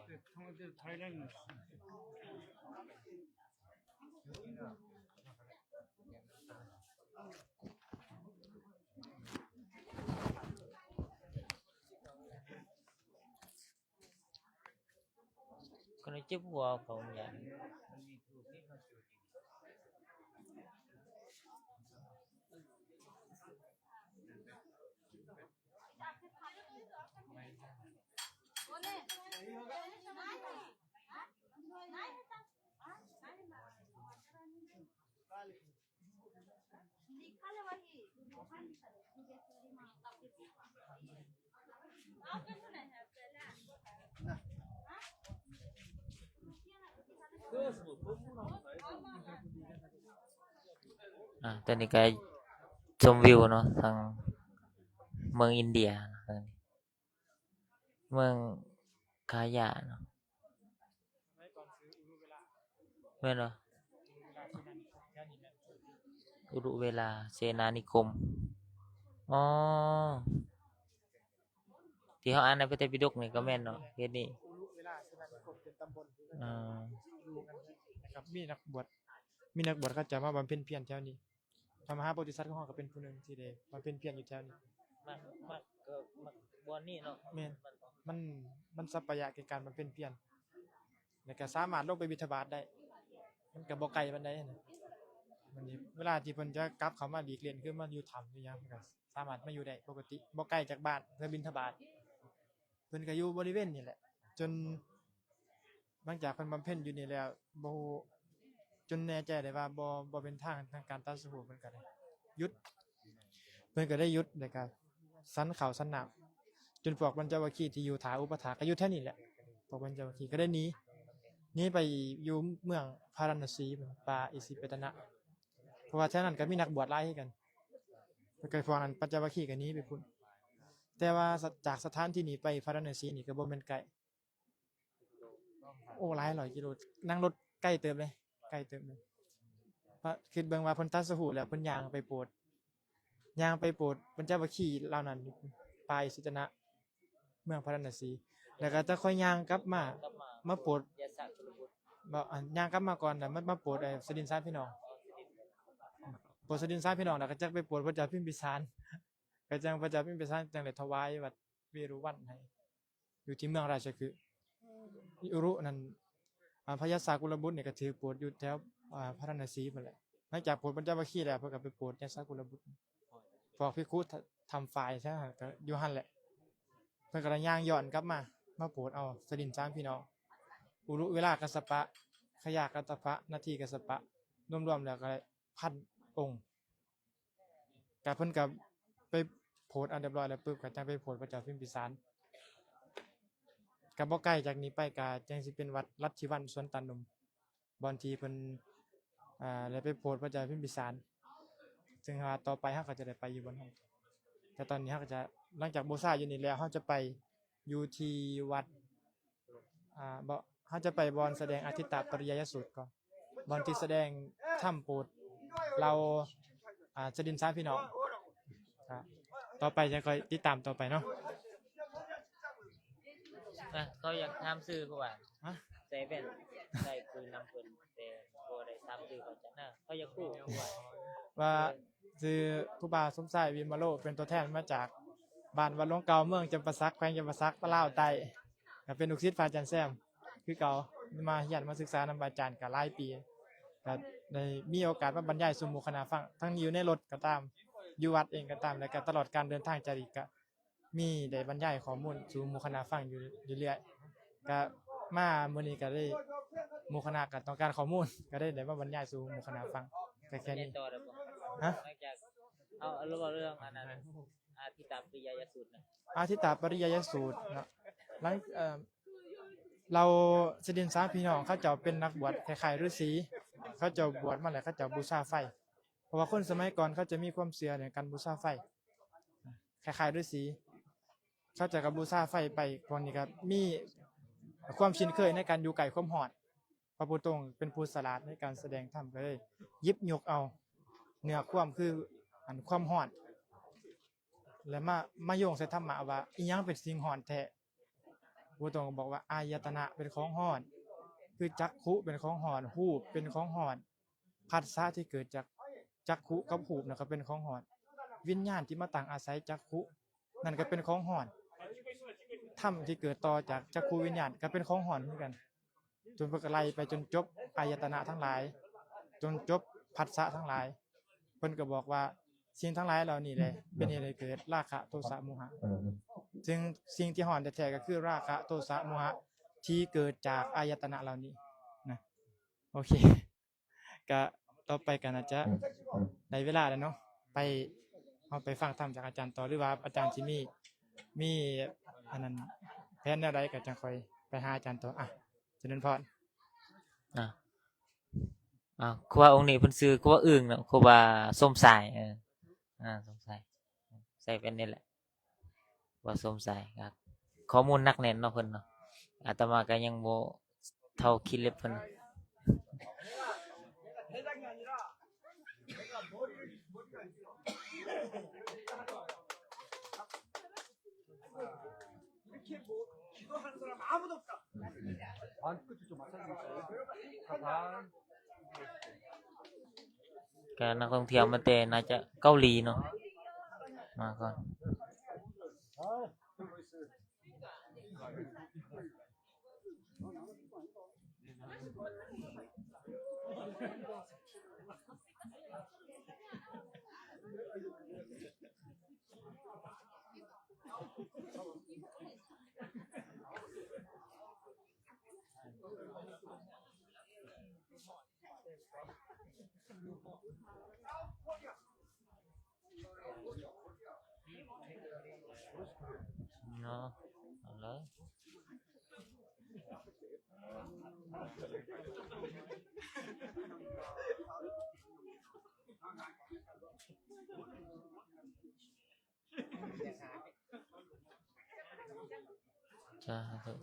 ຄົນເຈັບຫົວເຂົາຫຍັງ. ອ່າ ຕອນນີ້ກໍຊົມວິວເນາະ ທາງເມືອງອິນເດຍເນາະ. ເມືອງກາຢາເນາະ ແມ່ນບໍ່? ອຸລຸເວລາເສນານິຄົມ ອໍ ທີ່ເຮົາອ່ານໃນພະໄຕປິດົກນີ້ກໍແມ່ນເນາະ ເຂດນີ້ ອຸລຸເວລາເສນານິຄົມເປັນຕຳບົນ ອ່າ ຢູ່ກັນ ແລ້ວກໍມີນັກບວດ ມີນັກບວດເຂົາເຈົ້າມາບຳເພັນພຽນແຖວນີ້. ພະມະຫາໂພທິສັດຂອງເຮົາກໍເປັນຜູ້ໜຶ່ງທີ່ໄດ້ບຳເພັນພຽນຢູ່ແຖວນີ້. ມັກ ມັກ ເອີ ມັກບ່ອນນີ້ເນາະ. ແມ່ນ ມັນ ມັນສັບປະຍະແກ່ການບຳເພັນພຽນ ແລ້ວກໍສາມາດລົງໄປບິນທະບາດໄດ້ ມັນກໍບໍ່ໄກປານໃດນະ. ບັດນີ້ເວລາທີ່ເພິ່ນຈະກັບເຂົ້າມາຫຼີກເລ່ນ ຄືມາຢູ່ຖ້ຳຢູ່ຫຍັງ ເພິ່ນກໍສາມາດມາຢູ່ໄດ້ປົກກະຕິ ບໍ່ໄກຈາກບ້ານເພື່ອບິນທະບາດ. ເພິ່ນກໍຢູ່ບໍລິເວນນີ້ແຫຼະ ຈົນ ຫຼັງຈາກເພິ່ນບຳເພັນຢູ່ນີ້ແລ້ວ ບໍ່ຮູ້ ຈົນແນ່ໃຈໄດ້ວ່າບໍ່ ບໍ່ເປັນທາງທາງການຕັດສະຮູ້ ເພິ່ນກໍໄດ້ຢຸດ ເພິ່ນກໍໄດ້ຢຸດ ແລ້ວກໍສັນເຂົ້າສັນນ້ຳ ຈົນພວກບັນຈະວັກຄີທີ່ຢູ່ຖ້າອຸປະຖາກກໍຢູ່ແຖວນີ້ແຫຼະ. ພວກບັນຈະວັກຄີກໍໄດ້ໜີ ໜີໄປຢູ່ເມືອງພາລານະສີ ປ່າອິສິປະຕະນະ ເພາະວ່າແຖວນັ້ນກໍມີນັກບວດຫຼາຍຄືກັນ. ແລ້ວກໍພວກນັ້ນ ບັນຈະວັກຄີກໍໜີໄປພຸ້ນ ແຕ່ວ່າຈາກສະຖານທີ່ນີ້ໄປພາລານະສີນີ້ກໍບໍ່ແມ່ນໃກ້ ໂອ້ ຫຼາຍຮ້ອຍກິໂລ ນັ່ງລົດໄກເຕີບເລີຍ ໄກເຕີບເລີຍ. ຄິດເບິ່ງວ່າເພິ່ນຕັດສະຮູ້ແລ້ວ ເພິ່ນຍ່າງໄປໂປດ ຍ່າງໄປໂປດບັນຈະວັກຄີເຫຼົ່ານັ້ນຢູ່ປ່າອິສິປະຕະນະ ເມືອງພາລານະສີ ແລ້ວກໍຈະຄ່ອຍຍ່າງກັບມາ ມາໂປດ ບໍ່ ຍ່າງກັບມາກ່ອນ ແລ້ວມາ ມາໂປດ ເອີ ສະດິນສາມພີ່ນ້ອງ ໂປດສະດິນສາມພີ່ນ້ອງ ແລ້ວກໍຈັກໄປໂປດພະເຈົ້າພິມພິສານ ກໍຈັ່ງພະເຈົ້າພິມພິສານຈັ່ງໄດ້ຖວາຍວັດເວລຸວັນໃຫ້ ຢູ່ທີ່ເມືອງລາຊະຄຶ ອຸລຸນັ້ນ ອາ ພະຍາສາກຸລະບຸດນີ້ກໍຖືກໂປດຢູ່ແຖວ ອາ ພາລານະສີພຸ້ນແຫຼະ. ຫຼັງຈາກໂປດບັນຈະວັກຄີແລ້ວ ເພິ່ນກໍໄປໂປດຍາສາກຸລະບຸດ ພວກພິກຂຸຖ້ຳຝ້າຍຊະ ກໍຢູ່ຫັ້ນແຫຼະ. ເພິ່ນກໍໄດ້ຍ່າງຍ້ອນກັບມາ ມາໂປດເອົາສະດິນສາມພີ່ນ້ອງ ອຸລຸເວລາກັດສະປະ ຂະຍາກັດສະປະ ນະທີກັດສະປະ ລວມໆແລ້ວກໍໄດ້ພັນອົງ. ກະເພິ່ນກະໄປໂພດອັນຮຽບຮ້ອຍແລ້ວປຶບ ກະຈັ່ງໄປໂພດພະເຈົ້າພິມພິສານ. ກະບໍ່ໄກຈາກນີ້ໄປ ກະຈັ່ງຊິເປັນວັດລັດທິວັນສວນຕາໜຸ່ມ ບ່ອນທີ່ເພິ່ນ ອ່າ ໄດ້ໄປໂພດພະເຈົ້າພິມພິສານ. ເຊິ່ງວ່າຕໍ່ໄປເຮົາກໍຈະໄດ້ໄປຢູ່ບ່ອນນັ້ນ. ແຕ່ຕອນນີ້ເຮົາກໍຈະ ຫຼັງຈາກບູຊາຢູ່ນີ້ແລ້ວ ເຮົາຈະໄປຢູ່ທີ່ວັດ ອ່າ ບໍ່ ເຮົາຈະໄປບ່ອນສະແດງອາທິດຕະປະລິຍາຍະສູດກ່ອນ ບ່ອນທີ່ສະແດງທຳໂປດເຫຼົ່າ ອ່າ ສະດິນສາມພີ່ນ້ອງ. ອ່າ ຕໍ່ໄປຈະຄ່ອຍຕິດຕາມຕໍ່ໄປເນາະ. ອ່ະ ເຂົາຢາກຖາມຊື່ຜູ້ວ່າ ຮະ? ໃສ່ແວ່ນ ໃສ່ຄືນຳເພິ່ນ ແຕ່ບໍ່ໄດ້ຖາມຊື່ເຂົາຈັກນະ ເຂົາຢາກຮູ້ຜູ້ວ່າ ວ່າຊື່ຄູບາສົມຊາຍ ວິມະໂລ ເປັນຕົວແທນມາຈາກບ້ານວັດຫຼວງເກົ່າ ເມືອງຈຳປາສັກ ແຂວງຈຳປາສັກ ລາວໃຕ້. ກໍເປັນລູກສິດພະອາຈານແຊມຄືເກົ່າ ມາຮຽນມາສຶກສານຳອາຈານກໍຫຼາຍປີ ກໍໄດ້ມີໂອກາດມາບັນຍາຍສູ່ໝູ່ຄະນະຟັງ ທັງຢູ່ໃນລົດກໍຕາມ ຢູ່ວັດເອງກໍຕາມ ແລະກໍຕະຫຼອດການເດີນທາງຈາລິກ ກໍມີໄດ້ບັນຍາຍຂໍ້ມູນສູ່ໝູ່ຄະນະຟັງຢູ່ ຢູ່ເລື້ອຍ. ກໍມາມື້ນີ້ກໍໄດ້ ໝູ່ຄະນະກໍຕ້ອງການຂໍ້ມູນ ກໍໄດ້ ໄດ້ມາບັນຍາຍສູ່ໝູ່ຄະນະຟັງ ກໍແຄ່ນີ້. ຮະ? ເອົາ ເອົາເວົ້າເລື່ອງອັນນັ້ນ ອາທິດຕະປະລິຍາຍະສູດນະ ອາທິດຕະປະລິຍາຍະສູດເນາະ ຫຼັງ ເອີ່ມ ເຫຼົ່າສະດິນສາພີ່ນ້ອງເຂົາເຈົ້າເປັນນັກບວດຄ້າຍໆ ລືສີ ເຂົາເຈົ້າບວດມາແລ້ວເຂົາເຈົ້າບູຊາໄຟ ເພາະວ່າຄົນສະໄໝກ່ອນເຂົາຈະມີຄວາມເຊື່ອໃນການບູຊາໄຟ ຄ້າຍໆ ລືສີ ເຂົາເຈົ້າກໍບູຊາໄຟໄປ ພວກນີ້ກໍມີຄວາມຊິນເຄີຍໃນການຢູ່ໃກ້ຄວາມຮ້ອນ ພະພຸດທະອົງເປັນຜູ້ສະຫຼາດໃນການສະແດງທຳ ກໍເລີຍຫຍິບຍົກເອົາເນື້ອຄວາມຄືອັນຄວາມຮ້ອນ ແລະ ມາ ມາໂຍງໃສ່ທຳມະວ່າ ອີ່ຫຍັງເປັນສິ່ງຮ້ອນແທ້? ພະພຸດທະອົງກໍບອກວ່າ ອາຍະຕະນະເປັນຂອງຮ້ອນ ຄືຈັກຂຸເປັນຂອງຮ້ອນ ຮູບເປັນຂອງຮ້ອນ ພັດສະທີ່ເກີດຈາກຈັກຂຸກັບຮູບນັ້ນກໍເປັນຂອງຮ້ອນ ວິນຍານທີ່ມາຕັ້ງອາໄສຈັກຂຸນັ້ນກໍເປັນຂອງຮ້ອນ ທຳທີ່ເກີດຕໍ່ຈາກຈັກຂຸວິນຍານກໍເປັນຂອງຮ້ອນຄືກັນ ຈົນເພິ່ນກໍໄລ່ໄປຈົນຈົບອາຍະຕະນະທັງຫຼາຍ ຈົນຈົບພັດສະທັງຫຼາຍ ເພິ່ນກໍບອກວ່າ ສິ່ງທັງຫຼາຍເຫຼົ່ານີ້ແຫຼະ ເປັນເຫດໃຫ້ເກີດລາຄະ ໂທສະ ໂມຫະ ເອີ ຊຶ່ງສິ່ງທີ່ຮ້ອນແທ້ໆ ກໍຄືລາຄະ ໂທສະ ໂມຫະ ທີ່ເກີດຈາກອາຍະຕະນະເຫຼົ່ານີ້ນະ ໂອເຄ ກະຕໍ່ໄປກໍໜ້າຈະ ອືມ ໄດ້ເວລາແລ້ວເນາະ ໄປ ເຮົາໄປຟັງທຳຈາກອາຈານຕໍ່ ຫຼືວ່າອາຈານຊິມີ ມີອັນນັ້ນ ແຜນແນວໃດກໍຈັ່ງຄ່ອຍໄປຫາອາຈານຕໍ່ ອ່ະ ຈະເລີນພອນ ອ່າ ອ່າ ຄູບາອົງນີ້ເພິ່ນຊື່ຄູບາອຶ່ງເນາະ ຄູບາສົມຊາຍ ເອີ ອ່າ ສົມຊາຍ ໃສ່ແວ່ນນີ້ແຫຼະ ວ່າສົມຊາຍ ອ່າ ຂໍ້ມູນໜັກແໜ້ນເນາະເພິ່ນເນາະ ອາດຕະມາກໍຍັງບໍ່ເທົ່າຄີເລັບເພິ່ນ ກະນັກທ່ອງທ່ຽວມາແຕ່ ໜ້າຈະເກົາຫຼີເນາະ ມາກ່ອນ. ເນາະ ເອົາເລີຍ. ສາທຸ.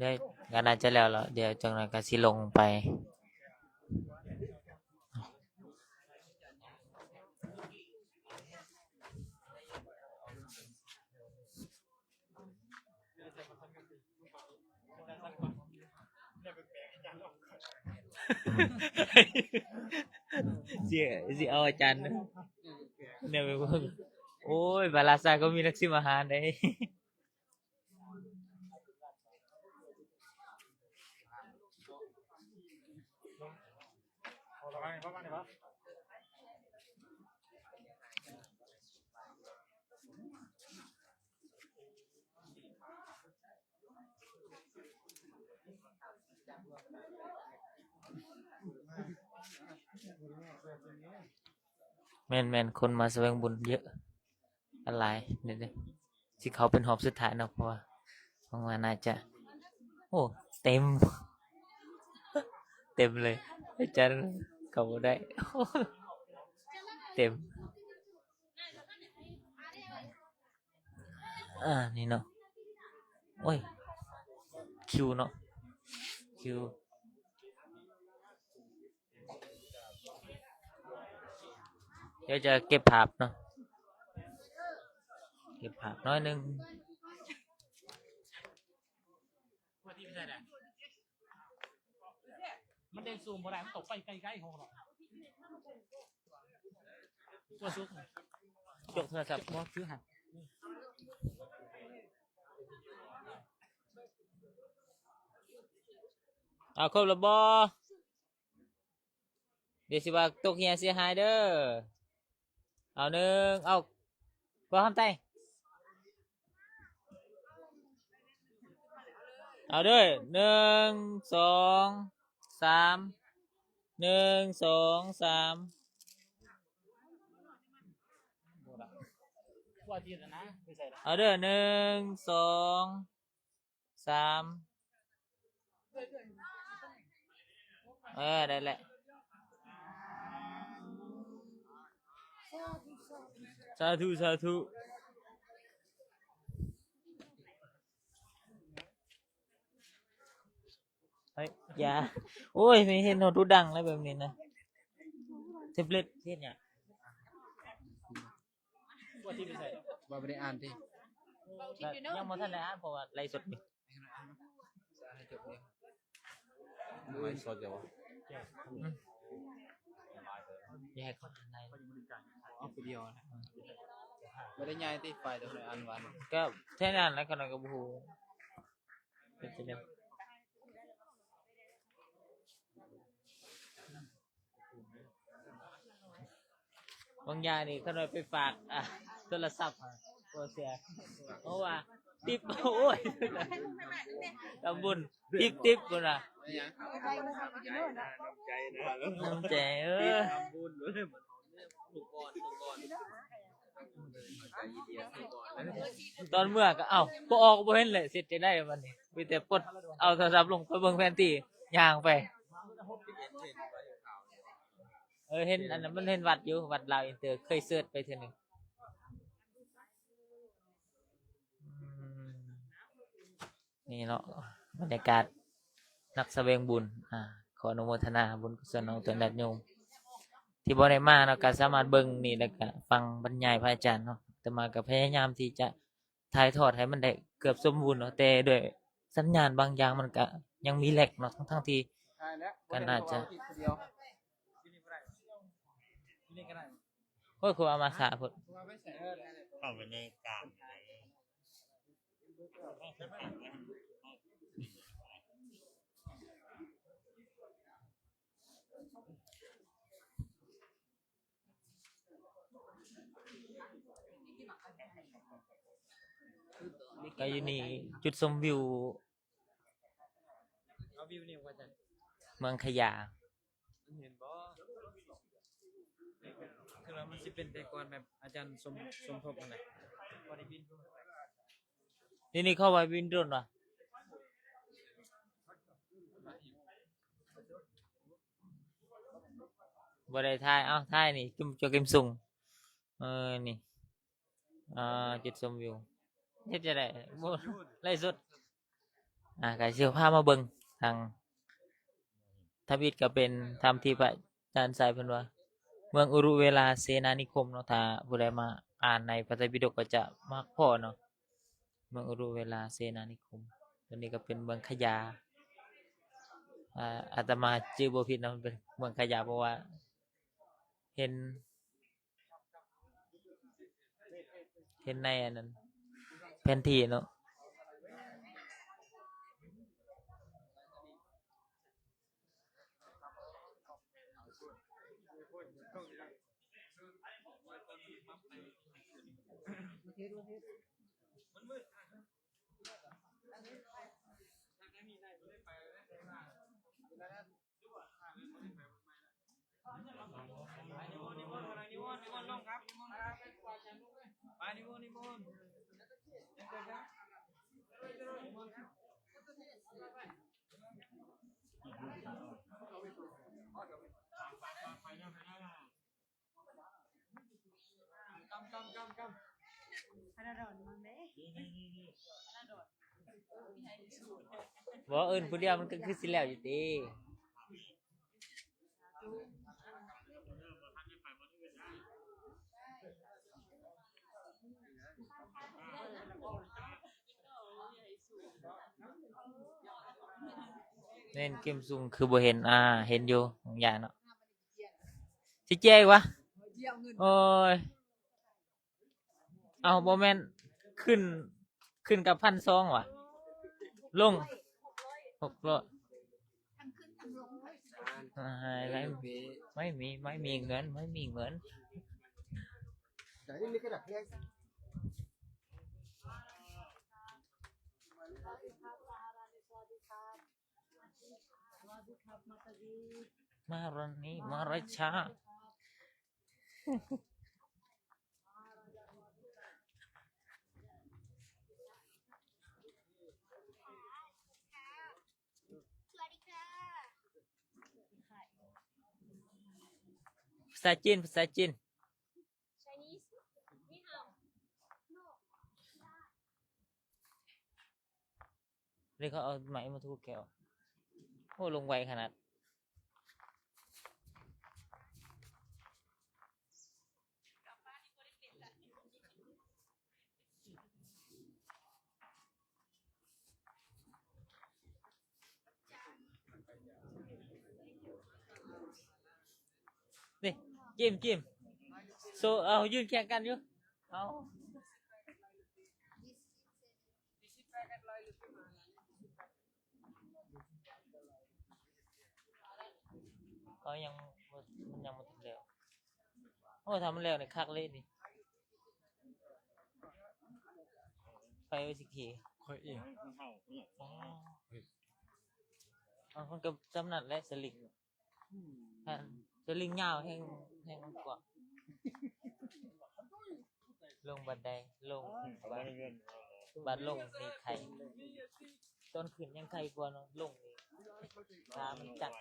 ໄດ້ ກໍໜ້າຈະແລ້ວລະ ດຽວຈັກໜ້ອຍກໍຊິລົງໄປ. ຊິ ຊິເອົາອາຈານເດີ ແນວໄປເບິ່ງ. ໂອ້ຍ ບາລາຊາກໍມີນັກຊິມອາຫານເດ້. ແມ່ນໆ ຄົນມາສະແຫວງບຸນເຍອະ ຫຼາຍເດ້ ຊິເຂົ້າເປັນຮອບສຸດທ້າຍເນາະ ເພາະວ່າຫວັງວ່າໜ້າຈະ ໂອ້ ເຕັມ ເຕັມເລີຍ ອາຈານເຂົ້າບໍ່ໄດ້ ເຕັມ. ອ່າ ນີ້ເນາະ ໂອ້ຍ ຄິວເນາະ ຄິວ. ດຽວຈະເກັບພາບເນາະ ເກັບພາບໜ້ອຍໜຶ່ງ. ມັນເດ້ງຊູມບໍ່ໄດ້ ມັນຕ້ອງໄປໃກ້ໆ ຂອງເຮົາ. ຕົວສຸກ ຍົກໂທລະສັບບໍ່ ຖືຫັ້ນ. ເອົາ ຄົບແລ້ວບໍ່? ດຽວຊິວ່າຕົກເຮຍເສຍຫາຍເດີ. ເອົາ ໜຶ່ງ ເອົາ ບໍ່ຫ້າມໄຕ. ເອົາເດີ້ ໜຶ່ງ ສອງ ສາມ ໜຶ່ງ ສອງ ສາມ ເອົາເດີ້ ໜຶ່ງ ສອງ ສາມ ເອີ ໄດ້ແລ້ວ ສາທຸ ສາທຸ. ເຮີ້ຍ ຢ່າ ໂອ້ຍ ແມ່ນເຫັນເຮົາດຸດັງແລ້ວແບບນີ້ນະ ແທັບເລັດເຮັດຫຍັງ? ວ່າບໍ່ໄດ້ອ່ານຕິ? ຍັງບໍ່ທັນໄດ້ອ່ານ ເພາະວ່າໄລຟ໌ສົດຢູ່. ໄລຟ໌ສົດຢູ່ຫວາ? ຢ່າໃຫ້ເຂົາອ່ານໄລຟ໌ ເອົາຜູ້ດຽວນະ ບໍ່ໄດ້ຍ້າຍຕິ ໄຟລ໌ໂຕນັ້ນອ່ານຫວາ? ກໍແທ້ນັ້ນແຫຼະ ຂ້ານ້ອຍກໍບໍ່ຮູ້ ເປັນຈັ່ງໃດ? ບາງຢ່າງນີ້ ຄັນວ່າໄປຝາກ ອ່າ ໂທລະສັບ ບໍ່ເຊື່ອ ເພາະວ່າຕິບ ໂອ້ຍ ທຳບຸນ ຕິບ ຕິບ ພຸ້ນນະ ນ້ຳໃຈ ເອີ ທຳບຸນ ຕອນເມືອກໍ ເອົ້າ ບໍ່ອອກ ບໍ່ເຫັນແຫຼະ ເຮັດຈັ່ງໃດບັດນີ້ ມີແຕ່ປົດເອົາໂທລະສັບລົງໄປເບິ່ງແຜນທີ່ ຍ່າງໄປ ເອີ ເຫັນອັນນັ້ນ ມັນເຫັນວັດຢູ່ ວັດລາວອິນເຕີ ເຄີຍເສີດໄປເທື່ອໜຶ່ງ ອືມ ນີ້ເນາະ ບັນຍາກາດນັກສະແຫວງບຸນ ອາ ຂໍອະນຸໂມທະນາບຸນກຸສົນນຳຕົນຍາດໂຍມ ທີ່ບໍ່ໄດ້ມາເນາະ ກໍສາມາດເບິ່ງນີ້ ແລ້ວກໍຟັງບັນຍາຍພະອາຈານເນາະ ອາດຕະມາກໍພະຍາຍາມທີ່ຈະຖ່າຍທອດໃຫ້ມັນໄດ້ເກືອບສົມບູນເນາະ ແຕ່ດ້ວຍສັນຍານບາງຢ່າງມັນກໍຍັງມີແລັກເນາະ ທັງໆທີ່ກໍໜ້າຈະ ໂອ້ຍ ຄືວ່າມາຊ້າໂພດ ເຂົ້າໄປໃນກາງ ກໍຢູ່ນີ້ ຈຸດຊົມວິວ ເອົາວິວນີ້ວ່າຈັ່ງ ເມືອງຂະຢາ ມັນເຫັນບໍ່? ຄືວ່າມັນຊິເປັນແຕ່ກ່ອນແບບອາຈານສົມ ສົມທົບຫັ້ນແຫຼະ ບໍ່ໄດ້ບິນ ນີ້ ນີ້ເຂົ້າໄປບິນໂດຣນຫວາ? ບໍ່ໄດ້ຖ່າຍ ເອົ້າ ຖ່າຍນີ້ ຈຸ່ມ ໂຈກິມຊຸງ ເອີ ນີ້ ອ່າ ຈຸດຊົມວິວ ເຮັດຈັ່ງໃດ? ບໍ່ ໄລຟ໌ສົດ ອ່າ ກະຊິພາມາເບິ່ງທາງ ທຳອິດກະເປັນທຳທີ່ພະອາຈານໄຊເພິ່ນວ່າ ເມືອງອຸລຸເວລາເສນານິຄົມເນາະ ຖ້າຜູ້ໃດມາອ່ານໃນພະໄຕປິດົກກໍຈະມັກພໍ້ເນາະ ເມືອງອຸລຸເວລາເສນານິຄົມ ຕົວນີ້ກໍເປັນເມືອງຂະຢາ ອາ ອາດຕະມາຈື່ບໍ່ຜິດເນາະ ເປັນເມືອງຂະຢາ ເພາະວ່າເຫັນ ເຫັນໃນອັນນັ້ນ ແຜນທີ່ເນາະ ບໍ່ ເອີ້ນຜູ້ດຽວມັນກໍຄືຊິແລ້ວຢູ່ຕິ. ແມ່ນ ເກມຊຸງຄືບໍ່ເຫັນ ອ່າ ເຫັນຢູ່ ຂອງຢາເນາະ ຊິແຈກວະ ໂອ້ຍ. ເອົ້າ ບໍ່ແມ່ນ ຂຶ້ນ ຂຶ້ນກັບພັນສອງຫວາ ລົງ ຫົກຮ້ອຍ ອ່າ ໄມ້ ໄມ້ມີ ໄມ້ມີເງິນ ໄມ້ມີເງິນ. ແຕ່ນີ້ມີກະດາດແພງ. ມະຫາຣານີ ມະຫາຣາຊາ. ພາສາຈີນ ພາສາຈີນ. ນີ້ເຂົາເອົາໄມ້ມາຖູແກ້ວ. ໂອ້ ລົງໄວຂະໜາດ. ນີ້ ຈິ້ມ ຈິ້ມ. ໂຊ ເອົາ ຢືນຄຽງກັນຢູ່. ເອົາ ເຂົາຍັງບໍ່ ມັນຍັງບໍ່ທັນແລ້ວ. ໂອ້ ຖ້າມັນແລ້ວນີ້ຄັກເລີຍນີ້. ໃຜວ່າຊິຂີ່? ຂ້ອຍເອງ. ອໍ ເອົາ ມັນກໍສ່ຳນັ້ນແຫຼະ ສະລິງ. ອືມ ຖ້າສະລິງຍາວແຮງ ແຮງມັນກວ້າງ. ລົງບັນໄດ ລົງ ບາດ ບາດລົງນີ້ໄຄ. ຕອນຂຶ້ນຍັງໄຄກວ່າເນາະ ລົງນີ້ຂາມັນຈັກ.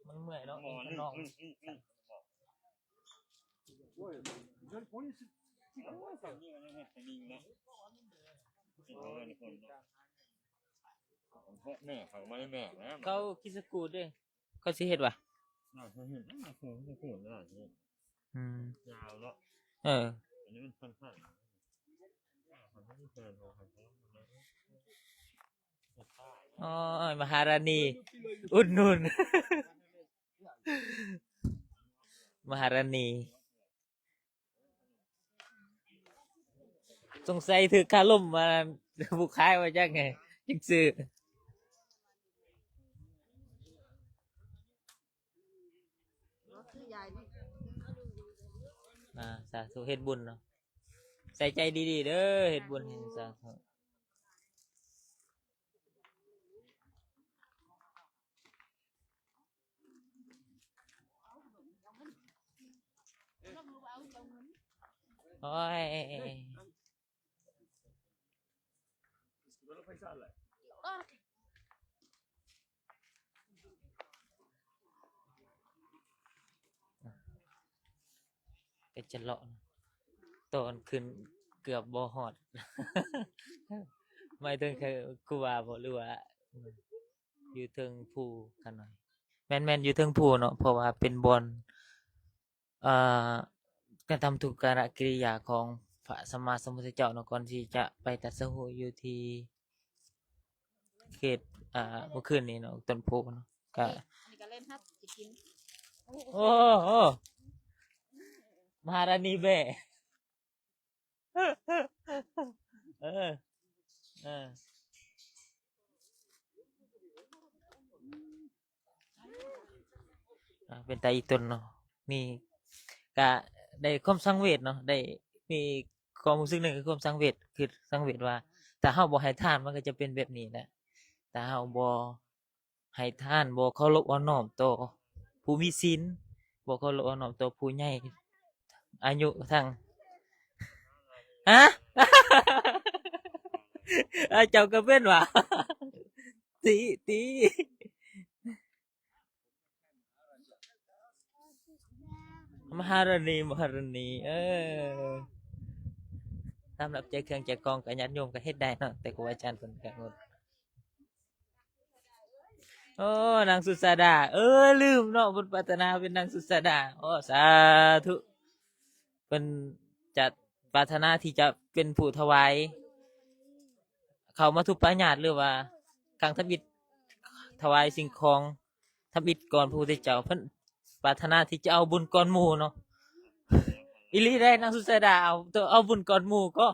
ມັນເມື່ອຍເນາະ ເອງຂະໜອງ. ແມ່ເຂົາບໍ່ໄດ້ແມ່ນະ ເຂົາຄິດສະກູດເດ້ ເຂົາຊິເຮັດຫວາ? ເຂົາເຮັດ ເຂົາເຮັດ ອືມ ຍາວເນາະ. ເອີ ອັນນີ້ມັນສັ້ນໆ. ໂອ້ຍ ມະຫາຣານີ ອຸດໜູນ ມະຫາຣານີ. ສົງໄສຖືກຄາລົມມາ ຜູ້ຂາຍວ່າຈັ່ງໃດ ຈຶ່ງຊື້. ອ່າ ສາທຸ ເຮັດບຸນເນາະ ໃສ່ໃຈດີໆເດີ ເຮັດບຸນ ສາທຸ. ໂອ້ຍ ກໍຈະເລາະ ຕອນຂຶ້ນເກືອບບໍ່ຮອດ ໝາຍເຖິງ ຄື ຄືວ່າບໍ່ ຫຼືວ່າ ຢູ່ເທິງພູຂະນ້ອຍ. ແມ່ນໆ ຢູ່ເທິງພູເນາະ ເພາະວ່າເປັນບ່ອນ ເອີ ກະທຳທຸກກາລະກິລິຍາຂອງພະສຳມາສຳພຸດທະເຈົ້າເນາະ ກ່ອນທີ່ຈະໄປຕັດສະຮູ້ຢູ່ທີ່ເຂດ ອ່າ ເມື່ອຄືນນີ້ເນາະ ຕົ້ນໂພເນາະ. ກະ ອັນນີ້ກະເຫຼັ້ນຮັບຊິກິນ. ໂອ້ ໂອ້ ມະຫາຣານີແບ້. ເອີ ເອີ ອ່າ ເປັນຕາອີຕົນເນາະ. ນີ້ກະໄດ້ຄວາມສັງເວດເນາະ ໄດ້ມີຄວາມຮູ້ສຶກໜຶ່ງ ຄືຄວາມສັງເວດ ຄືສັງເວດວ່າ ຖ້າເຮົາບໍ່ໃຫ້ທານ ມັນກໍຈະເປັນແບບນີ້ແຫຼະ. ຖ້າເຮົາບໍ່ ໃຫ້ທານ ບໍ່ເຄົາລົບອ່ອນນ້ອມຕໍ່ຜູ້ມີສິນ ບໍ່ເຄົາລົບອ່ອນນ້ອມຕໍ່ຜູ້ໃຫຍ່ອາຍຸທັງ ຮະ ອາ ເຈົ້າກໍເປັນຫວາ? ຕິ ຕິ ມະຫາຣານີ ມະຫາຣານີ ເອີ ສຳລັບແຈກເຄື່ອງແຈກຂອງກໍຍາດໂຍມກໍເຮັດໄດ້ເນາະ ແຕ່ຄູອາຈານເພິ່ນກໍງົດ. ໂອ້ ນາງສຸດສາດາ ເອີ ລືມເນາະ ເພິ່ນປາດຖະໜາເປັນນາງສຸດສາດາ. ໂອ້ ສາທຸ ເພິ່ນຈະປາດຖະໜາທີ່ຈະເປັນຜູ້ຖວາຍເຂົ້າມະທຸປາຍາດ ຫຼືວ່າຄັ້ງທຳອິດ ຖວາຍສິ່ງຂອງທຳອິດກ່ອນພະພຸດທະເຈົ້າ. ເພິ່ນປາດຖະໜາທີ່ຈະເອົາບຸນກ່ອນໝູ່ເນາະ. ອີ່ຫຼີເດ້ ນາງສຸດສາດາ ເອົາ ເອົາບຸນກ່ອນໝູ່ກໍ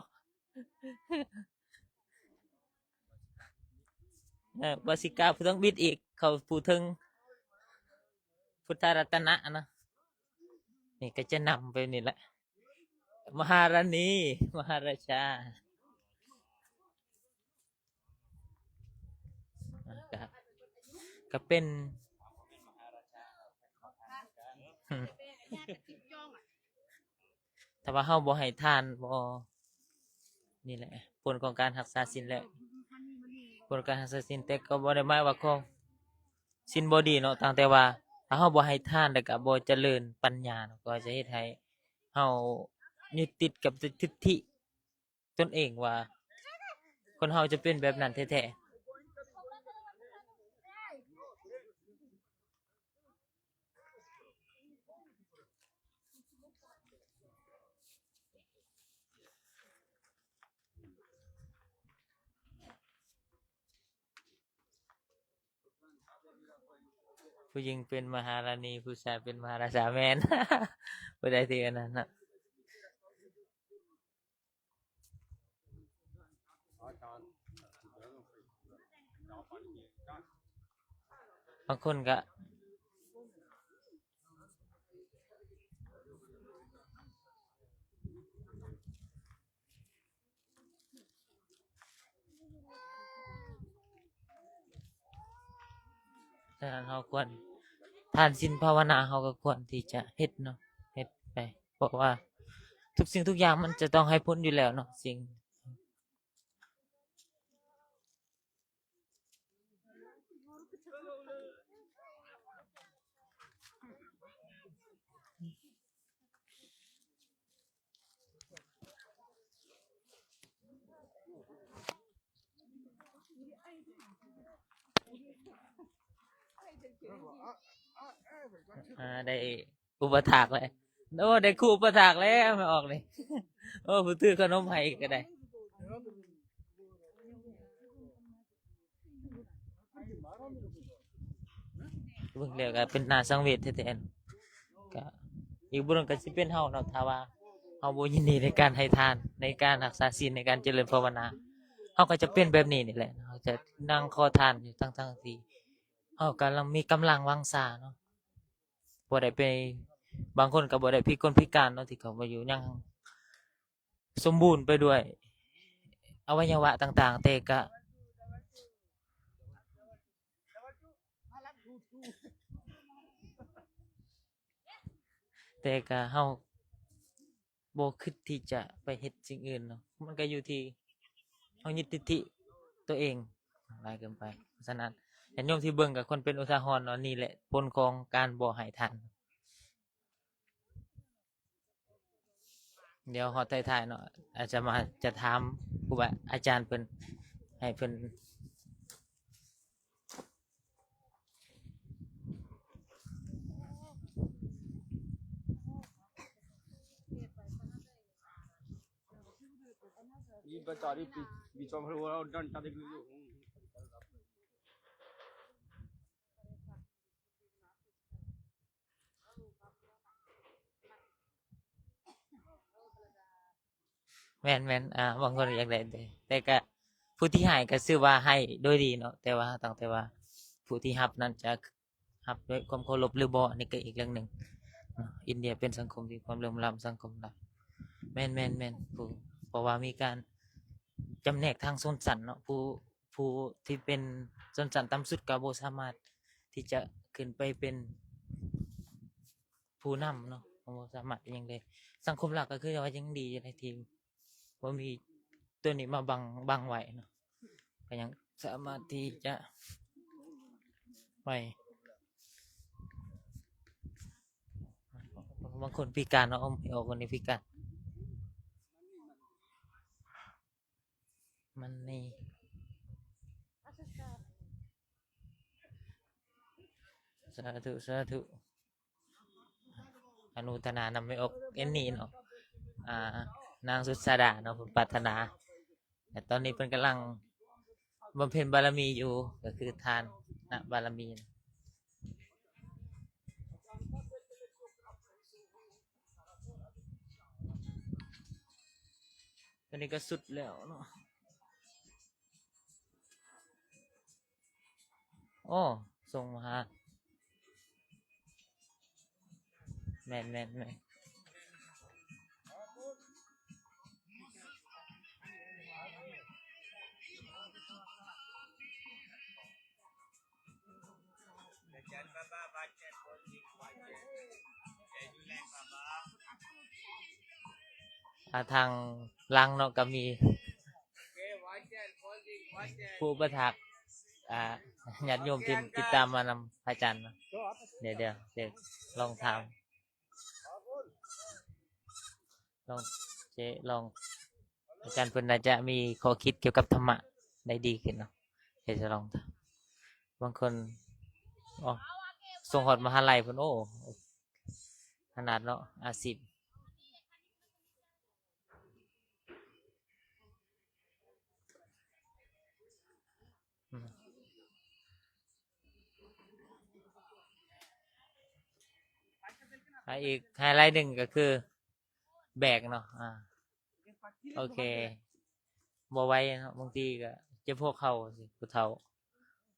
ເອີ ວ່າຊິກ້າວຜູ້ທຳອິດອີກ ເຂົາຜູ້ເຖິງພຸດທະລັດຕະນະນະ. ນີ້ກໍຈະນຳໄປນີ້ແຫຼະ ມະຫາຣານີ ມະຫາຣາຊາ. ກໍເປັນ ຖ້າວ່າເຮົາບໍ່ໃຫ້ທານ ບໍ່ ນີ້ແຫຼະ ຜົນຂອງການຮັກສາສິນແຫຼະ ຜົນການຮັກສາສິນ ແຕ່ກໍບໍ່ໄດ້ໝາຍວ່າຂອງ ສິນບໍ່ດີເນາະ ຕັ້ງແຕ່ວ່າຖ້າເຮົາບໍ່ໃຫ້ທານ ແລ້ວກໍບໍ່ຈະເລີນປັນຍາເນາະ ກໍຈະເຮັດໃຫ້ເຮົາຍຶດຕິດກັບທິດ ທິດທິຕົນເອງວ່າ ຄົນເຮົາຈະເປັນແບບນັ້ນແທ້ໆ. ຜູ້ຍິງເປັນມະຫາລານີ ຜູ້ຊາຍເປັນມະຫາລາຊາ ແມ່ນ ຜູ້ໃດທີ່ອັນນັ້ນນະ. ບາງຄົນກະ ສະນັ້ນເຮົາຄວນ ທານສິນພາວະນາເຮົາກໍຄວນທີ່ຈະເຮັດເນາະ ເຮັດໄປ ເພາະວ່າທຸກສິ່ງທຸກຢ່າງມັນຈະຕ້ອງໃຫ້ຜົນຢູ່ແລ້ວເນາະ ສິ່ງ ອ່າ ໄດ້ອຸປະຖາກເລີຍ ໂອ້ ໄດ້ຄູ່ອຸປະຖາກແລ້ວ ແມ່ອອກນີ້ ໂອ້ ຜູ້ຖືຂະໜົມໃຫ້ກໍໄດ້. ເບິ່ງແລ້ວກໍເປັນໜ້າສັງເວດແທ້ໆ ກໍອີກຜູ້ໜຶ່ງກໍຊິເປັນເຮົາເນາະ ຖ້າວ່າເຮົາບໍ່ຍິນດີໃນການໃຫ້ທານ ໃນການຮັກສາສິນ ໃນການຈະເລີນພາວະນາ ເຮົາກໍຈະເປັນແບບນີ້ນີ້ແຫຼະ ເຮົາຈະນັ່ງຂໍທານຢູ່ ທັງໆທີ່ເຮົາກຳລັງມີກຳລັງວັງຊາເນາະ ບໍ່ໄດ້ໄປ ບາງຄົນກໍບໍ່ໄດ້ພິກົນພິການເນາະ ທີ່ເຂົາມາຢູ່ຍັງ ສົມບູນໄປດ້ວຍອະໄວຍະວະຕ່າງໆ ແຕ່ກະ ແຕ່ກະເຮົາບໍ່ຄິດທີ່ຈະໄປເຮັດສິ່ງອື່ນເນາະ ມັນກະຢູ່ທີ່ເຮົາຍຶດທິດທິຕົວເອງຫຼາຍເກີນໄປ. ເພາະສະນັ້ນ ຍາດໂຍມທີ່ເບິ່ງກະຄວນເປັນອຸທາຫອນເນາະ ນີ້ແຫຼະຜົນຂອງການບໍ່ໃຫ້ທານ. ດຽວຮອດທ້າຍໆເນາະ ອາດຈະມາ ຈະຖາມຄູບາອາຈານເພິ່ນ ໃຫ້ເພິ່ນ ແມ່ນໆ ອ່າ ບາງຄົນກໍຢາກໄດ້ເດ້ ແຕ່ກະຜູ້ທີ່ໃຫ້ກໍຊື່ວ່າໃຫ້ໂດຍດີເນາະ ແຕ່ວ່າ ຕັ້ງແຕ່ວ່າຜູ້ທີ່ຮັບນັ້ນຈະຮັບດ້ວຍຄວາມເຄົາລົບຫຼືບໍ່ ອັນນີ້ກໍອີກເລື່ອງໜຶ່ງເນາະ. ອິນເດຍເປັນສັງຄົມທີ່ມີຄວາມເຫຼື່ອມລ້ຳ ສັງຄົມລາວ ແມ່ນໆໆ ຜູ້ ເພາະວ່າມີການຈຳແນກທາງຊົນຊັ້ນເນາະ ຜູ້ ຜູ້ທີ່ເປັນຊົນຊັ້ນຕ່ຳສຸດກໍບໍ່ສາມາດທີ່ຈະຂຶ້ນໄປເປັນຜູ້ນຳເນາະ ບໍ່ສາມາດເປັນຫຍັງໄດ້. ສັງຄົມລາວກໍຄືວ່າຍັງດີຢູ່ໃນທີ່ບໍ່ມີຕົວນີ້ມາບັງ ບັງໄວ້ເນາະ ກໍຍັງສາມາດທີ່ຈະໄປ ບາງຄົນພິການເນາະ ເອົາໄປອອກຄົນທີ່ພິການ. ມັນນີ້ ສາທຸ ສາທຸ ອະນຸໂມທະນານຳແມ່ອອກເອັນນີ້ເນາະ ອ່າ ນາງສຸດສາດາເນາະ ເພິ່ນປາດຖະໜາ ແລະ ຕອນນີ້ເພິ່ນກຳລັງບຳເພັນບາລະມີຢູ່ ກໍຄືທານນະບາລະມີ. ອັນນີ້ກໍສຸດແລ້ວເນາະ ໂອ້ ສົ່ງມາຫາ ແມ່ນໆໆ. ອ່າ ທາງຫຼັງເນາະ ກໍມີຜູ້ອຸປະຖາກ ອ່າ ຍາດໂຍມທີ່ຕິດຕາມມານຳພະອາຈານເນາະ. ດຽວ ດຽວ ດຽວລອງຖາມ ລອງ ເຈ ລອງ ອາຈານເພິ່ນໜ້າຈະມີຂໍ້ຄິດກ່ຽວກັບທຳມະໄດ້ດີຂຶ້ນເນາະ. ດຽວຈະລອງ ບາງຄົນ ອໍ ສົ່ງຮອດມະຫາໄລພຸ້ນ. ໂອ້ ຂະໜາດເນາະ ອາຊີບ ອືມ ອ່າ ອີກໄຮໄລໜຶ່ງກໍຄືແບກເນາະ. ອ່າ ໂອເຄ ບໍ່ໄຫວເນາະ ບາງທີກໍເຈັບຫົວເຂົ່າ ຜູ້ເຖົ້າ.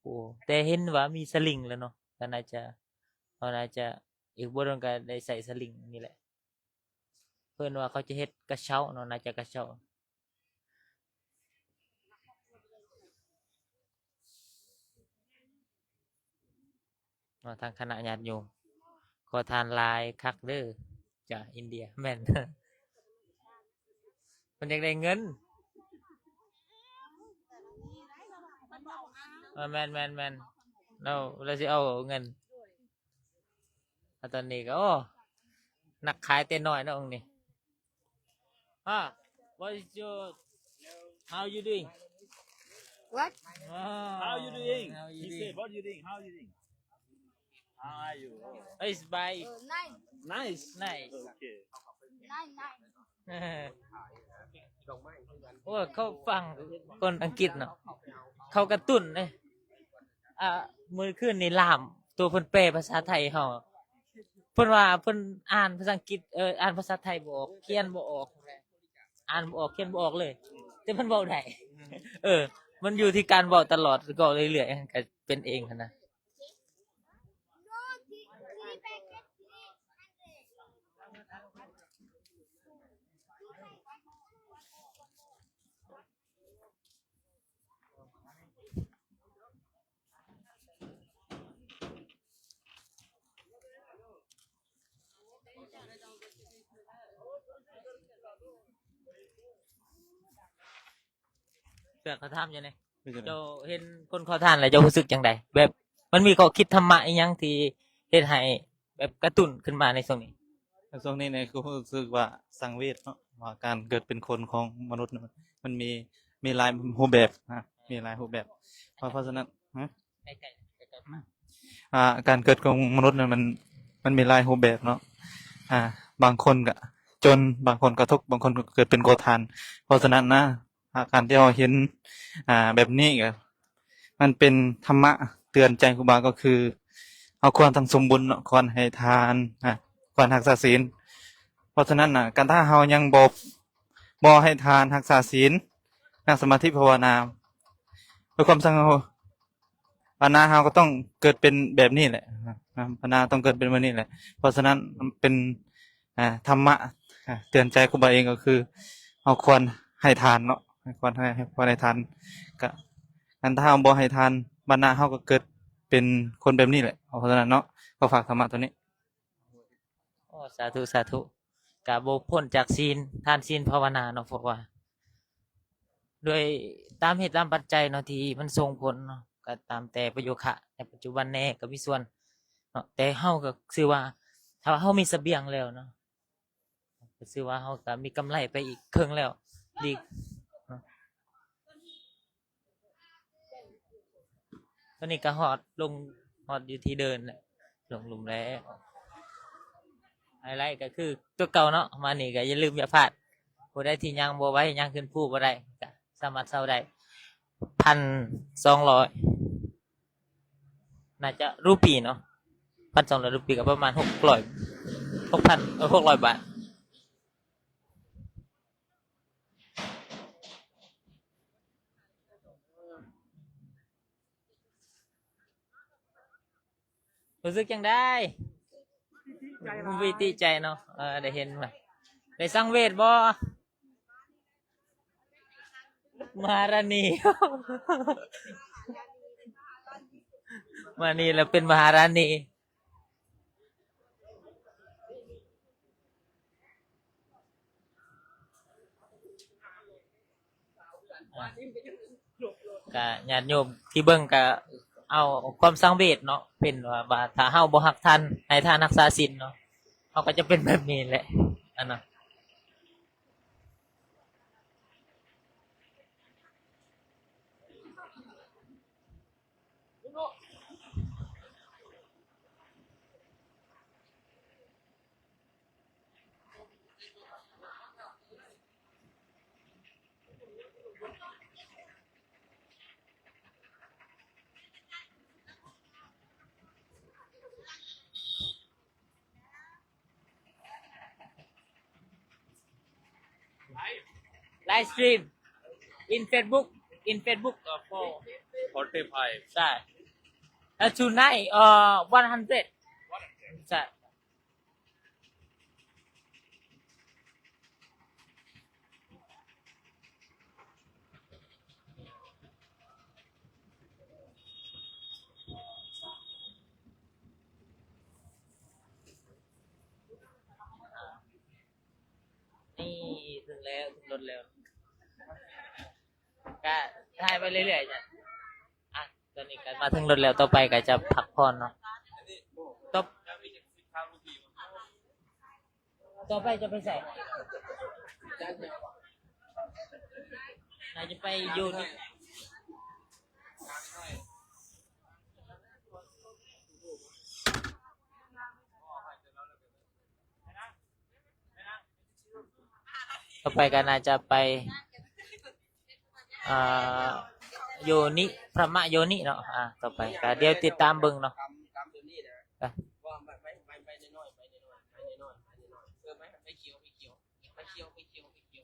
ໂອ້ ແຕ່ເຫັນວ່າມີສະລິງແລ້ວເນາະ ກໍໜ້າຈະ ເຮົາໜ້າຈະ ອີກບໍ່ດົນກໍໄດ້ໃຊ້ສະລິງນີ້ແຫຼະ. ເພິ່ນວ່າເຂົາຈະເຮັດກະເຊົ້າເນາະ ໜ້າຈະກະເຊົ້າ. ເນາະ ທາງຄະນະຍາດໂຍມ ຂໍທານຫຼາຍຄັກເດີ ຈາກອິນເດຍ. ແມ່ນ ເພິ່ນຢາກໄດ້ເງິນ. ເອີ ແມ່ນໆໆ ລາວ ລາວຊິເອົາເງິນ. ອາ ຕອນນີ້ກໍ ໂອ້ ນັກຂາຍແຕ່ນ້ອຍເນາະອົງນີ້. ອ່າ what is your, how you doing? What? How you doing? How you doing? He said, what you doing? How you doing? How are you? It's by, uh, nice. Nice? Nice. Okay. Nice, nice. ໂອ້ ເຂົາຟັງຄົນອັງກິດເນາະ ເຂົາກະຕຸ້ນເດ້. ອ່າ ມື້ຄືນນີ້ລ່າມ ໂຕເພິ່ນແປພາສາໄທໃຫ້ເຮົາ ເພິ່ນວ່າເພິ່ນອ່ານພາສາອັງກິດ ເອີ ອ່ານພາສາໄທບໍ່ອອກ ຂຽນບໍ່ອອກ ອ່ານບໍ່ອອກ ຂຽນບໍ່ອອກເລີຍ ແຕ່ມັນເວົ້າໄດ້. ເອີ ມັນຢູ່ທີ່ການເວົ້າຕະຫຼອດ ເວົ້າເລື້ອຍໆ ມັນກະເປັນເອງຫັ້ນນະ. ເພື່ອເຂົາຖາມຢູ່ນີ້ ເຈົ້າເຫັນຄົນຂໍທານແລ້ວເຈົ້າຮູ້ສຶກຈັ່ງໃດ? ແບບມັນມີຂໍ້ຄິດທຳມະອີ່ຫຍັງທີ່ເຮັດໃຫ້ແບບກະຕຸ້ນຂຶ້ນມາໃນຊ່ວງນີ້? ໃນຊ່ວງນີ້ນີ້ຄືຮູ້ສຶກວ່າສັງເວດເນາະ ວ່າການເກີດເປັນຄົນຂອງມະນຸດນີ້ມັນມີ ມີຫຼາຍຮູບແບບນະ ມີຫຼາຍຮູບແບບ. ເພາະ ເພາະສະນັ້ນ ຮະ? ອ່າ ການເກີດຂອງມະນຸດນັ້ນມັນ ມັນມີຫຼາຍຮູບແບບເນາະ. ອ່າ ບາງຄົນກະຈົນ ບາງຄົນກະທຸກ ບາງຄົນກະເກີດເປັນຂໍທານ. ເພາະສະນັ້ນນະ ອ່າ ການທີ່ເຮົາເຫັນ ອ່າ ແບບນີ້ກະ ມັນເປັນທຳມະເຕືອນໃຈຄູບາ ກໍຄືເຮົາຄວນທັງສົມບຸນເນາະ ຄວນໃຫ້ທານ ອ່າ ຄວນຮັກສາສິນ. ເພາະສະນັ້ນນະ ການຖ້າເຮົາຍັງບໍ່ ບໍ່ໃຫ້ທານ ຮັກສາສິນ ນັ່ງສະມາທິ ພາວະນາ ເພື່ອຄວາມສັງ ພາວະນາເຮົາກໍຕ້ອງເກີດເປັນແບບນີ້ແຫຼະ ພາວະນາຕ້ອງເກີດເປັນແບບນີ້ແຫຼະ. ເພາະສະນັ້ນ ມັນເປັນ ອ່າ ທຳມະ ອ່າ ເຕືອນໃຈຄູບາເອງ ກໍຄືເຮົາຄວນໃຫ້ທານເນາະ ຄວນໃຫ້ ຄວນໃຫ້ທານ. ກະ ຄັນຖ້າເຮົາບໍ່ໃຫ້ທານ ບັນດາເຮົາກໍເກີດເປັນຄົນແບບນີ້ແຫຼະ. ເພາະສະນັ້ນເນາະ ກໍຝາກທຳມະໂຕນີ້. ໂອ້ ສາທຸ ສາທຸ. ກະບໍ່ພົ້ນຈາກສິນ ທານ ສິນ ພາວະນາເນາະ ເພາະວ່າດ້ວຍຕາມເຫດຕາມປັດໄຈເນາະ ທີ່ມັນສົ່ງຜົນເນາະ ກະຕາມແຕ່ປະໂຍຄະໃນປັດຈຸບັນແດ່ກະມີສ່ວນເນາະ. ແຕ່ເຮົາກະຊື່ວ່າ ຖ້າວ່າເຮົາມີສະບຽງແລ້ວເນາະ ກະຊື່ວ່າເຮົາກະມີກຳໄລໄປອີກເຄິ່ງແລ້ວ ດີເນາະ. ຕອນນີ້ກະຮອດ ລົງ ຮອດຢູ່ທີ່ເດີ່ນແລ້ວ ລົງຫຼຸມແລ້ວ. ໄຮໄລກະຄືຕົວເກົ່າເນາະ ມານີ້ກະຢ່າລືມຢ່າພາດ ຜູ້ໃດທີ່ຍ່າງບໍ່ໄຫວ ຍ່າງຂຶ້ນພູບໍ່ໄດ້ ກະສາມາດເຊົ່າໄດ້ ພັນສອງຮ້ອຍ ໜ້າຈະຣູປີເນາະ ພັນສອງຮ້ອຍຣູປີ ກະປະມານຫົກຮ້ອຍ ຫົກພັນ ເອີ ຫົກຮ້ອຍບາດ. ຮູ້ສຶກຈັ່ງໃດ? ປີຕິໃຈເນາະ ເອີ ໄດ້ເຫັນ ໄດ້ສັງເວດບໍ່? ມະຫາຣານີ ມານີ້ແລ້ວເປັນມະຫາຣານີ. ກະຍາດໂຍມທີ່ເບິ່ງກະເອົາຄວາມສັງເວດເນາະ ເປັນວ່າ ວ່າຖ້າເຮົາບໍ່ຮັກທ່ານ ໃຫ້ທ່ານຮັກສາສິນເນາະ ເຮົາກໍຈະເປັນແບບນີ້ແຫຼະ ອັນນະ. Live stream in Facebook, in Facebook, uh, for forty-five. ໃຊ່ and tonight, uh, one hundred. ໃຊ່. ນີ້ເຖິງແລ້ວ ເຖິງລົດແລ້ວ ກະຖ່າຍໄປເລື້ອຍໆ ຈ້ະ. ອ່ະ ຕອນນີ້ກໍມາເຖິງລົດແລ້ວ ຕໍ່ໄປກໍຈະພັກຜ່ອນເນາະ. ຕໍ່ ຕໍ່ໄປຈະໄປໃສ? ໜ້າຈະໄປຢູ່ນີ້. ຕໍ່ໄປກໍໜ້າຈະໄປ ອ່າ ໂຍນິ ພະມະໂຍນິເນາະ. ອ່າ ຕໍ່ໄປກໍດຽວຕິດຕາມເບິ່ງເນາະ.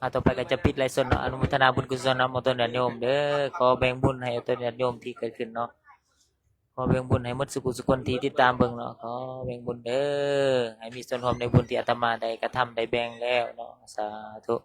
ອ່າ ຕໍ່ໄປກໍຈະປິດໄລຟ໌ສົດເນາະ. ອະນຸໂມທະນາບຸນກຸສົນນຳອອກຕົນຍາດໂຍມເດີ. ຂໍແບ່ງບຸນໃຫ້ອອກຕົນຍາດໂຍມທີ່ເກີດຂຶ້ນເນາະ. ຂໍແບ່ງບຸນໃຫ້ໝົດສູ່ຜູ້ສູ່ຄົນທີ່ຕິດຕາມເບິ່ງເນາະ. ຂໍແບ່ງບຸນເດີ ໃຫ້ມີສ່ວນຮ່ວມໃນບຸນທີ່ອາດຕະມາໄດ້ກະທຳໄດ້ແບ່ງແລ້ວເນາະ. ສາທຸ.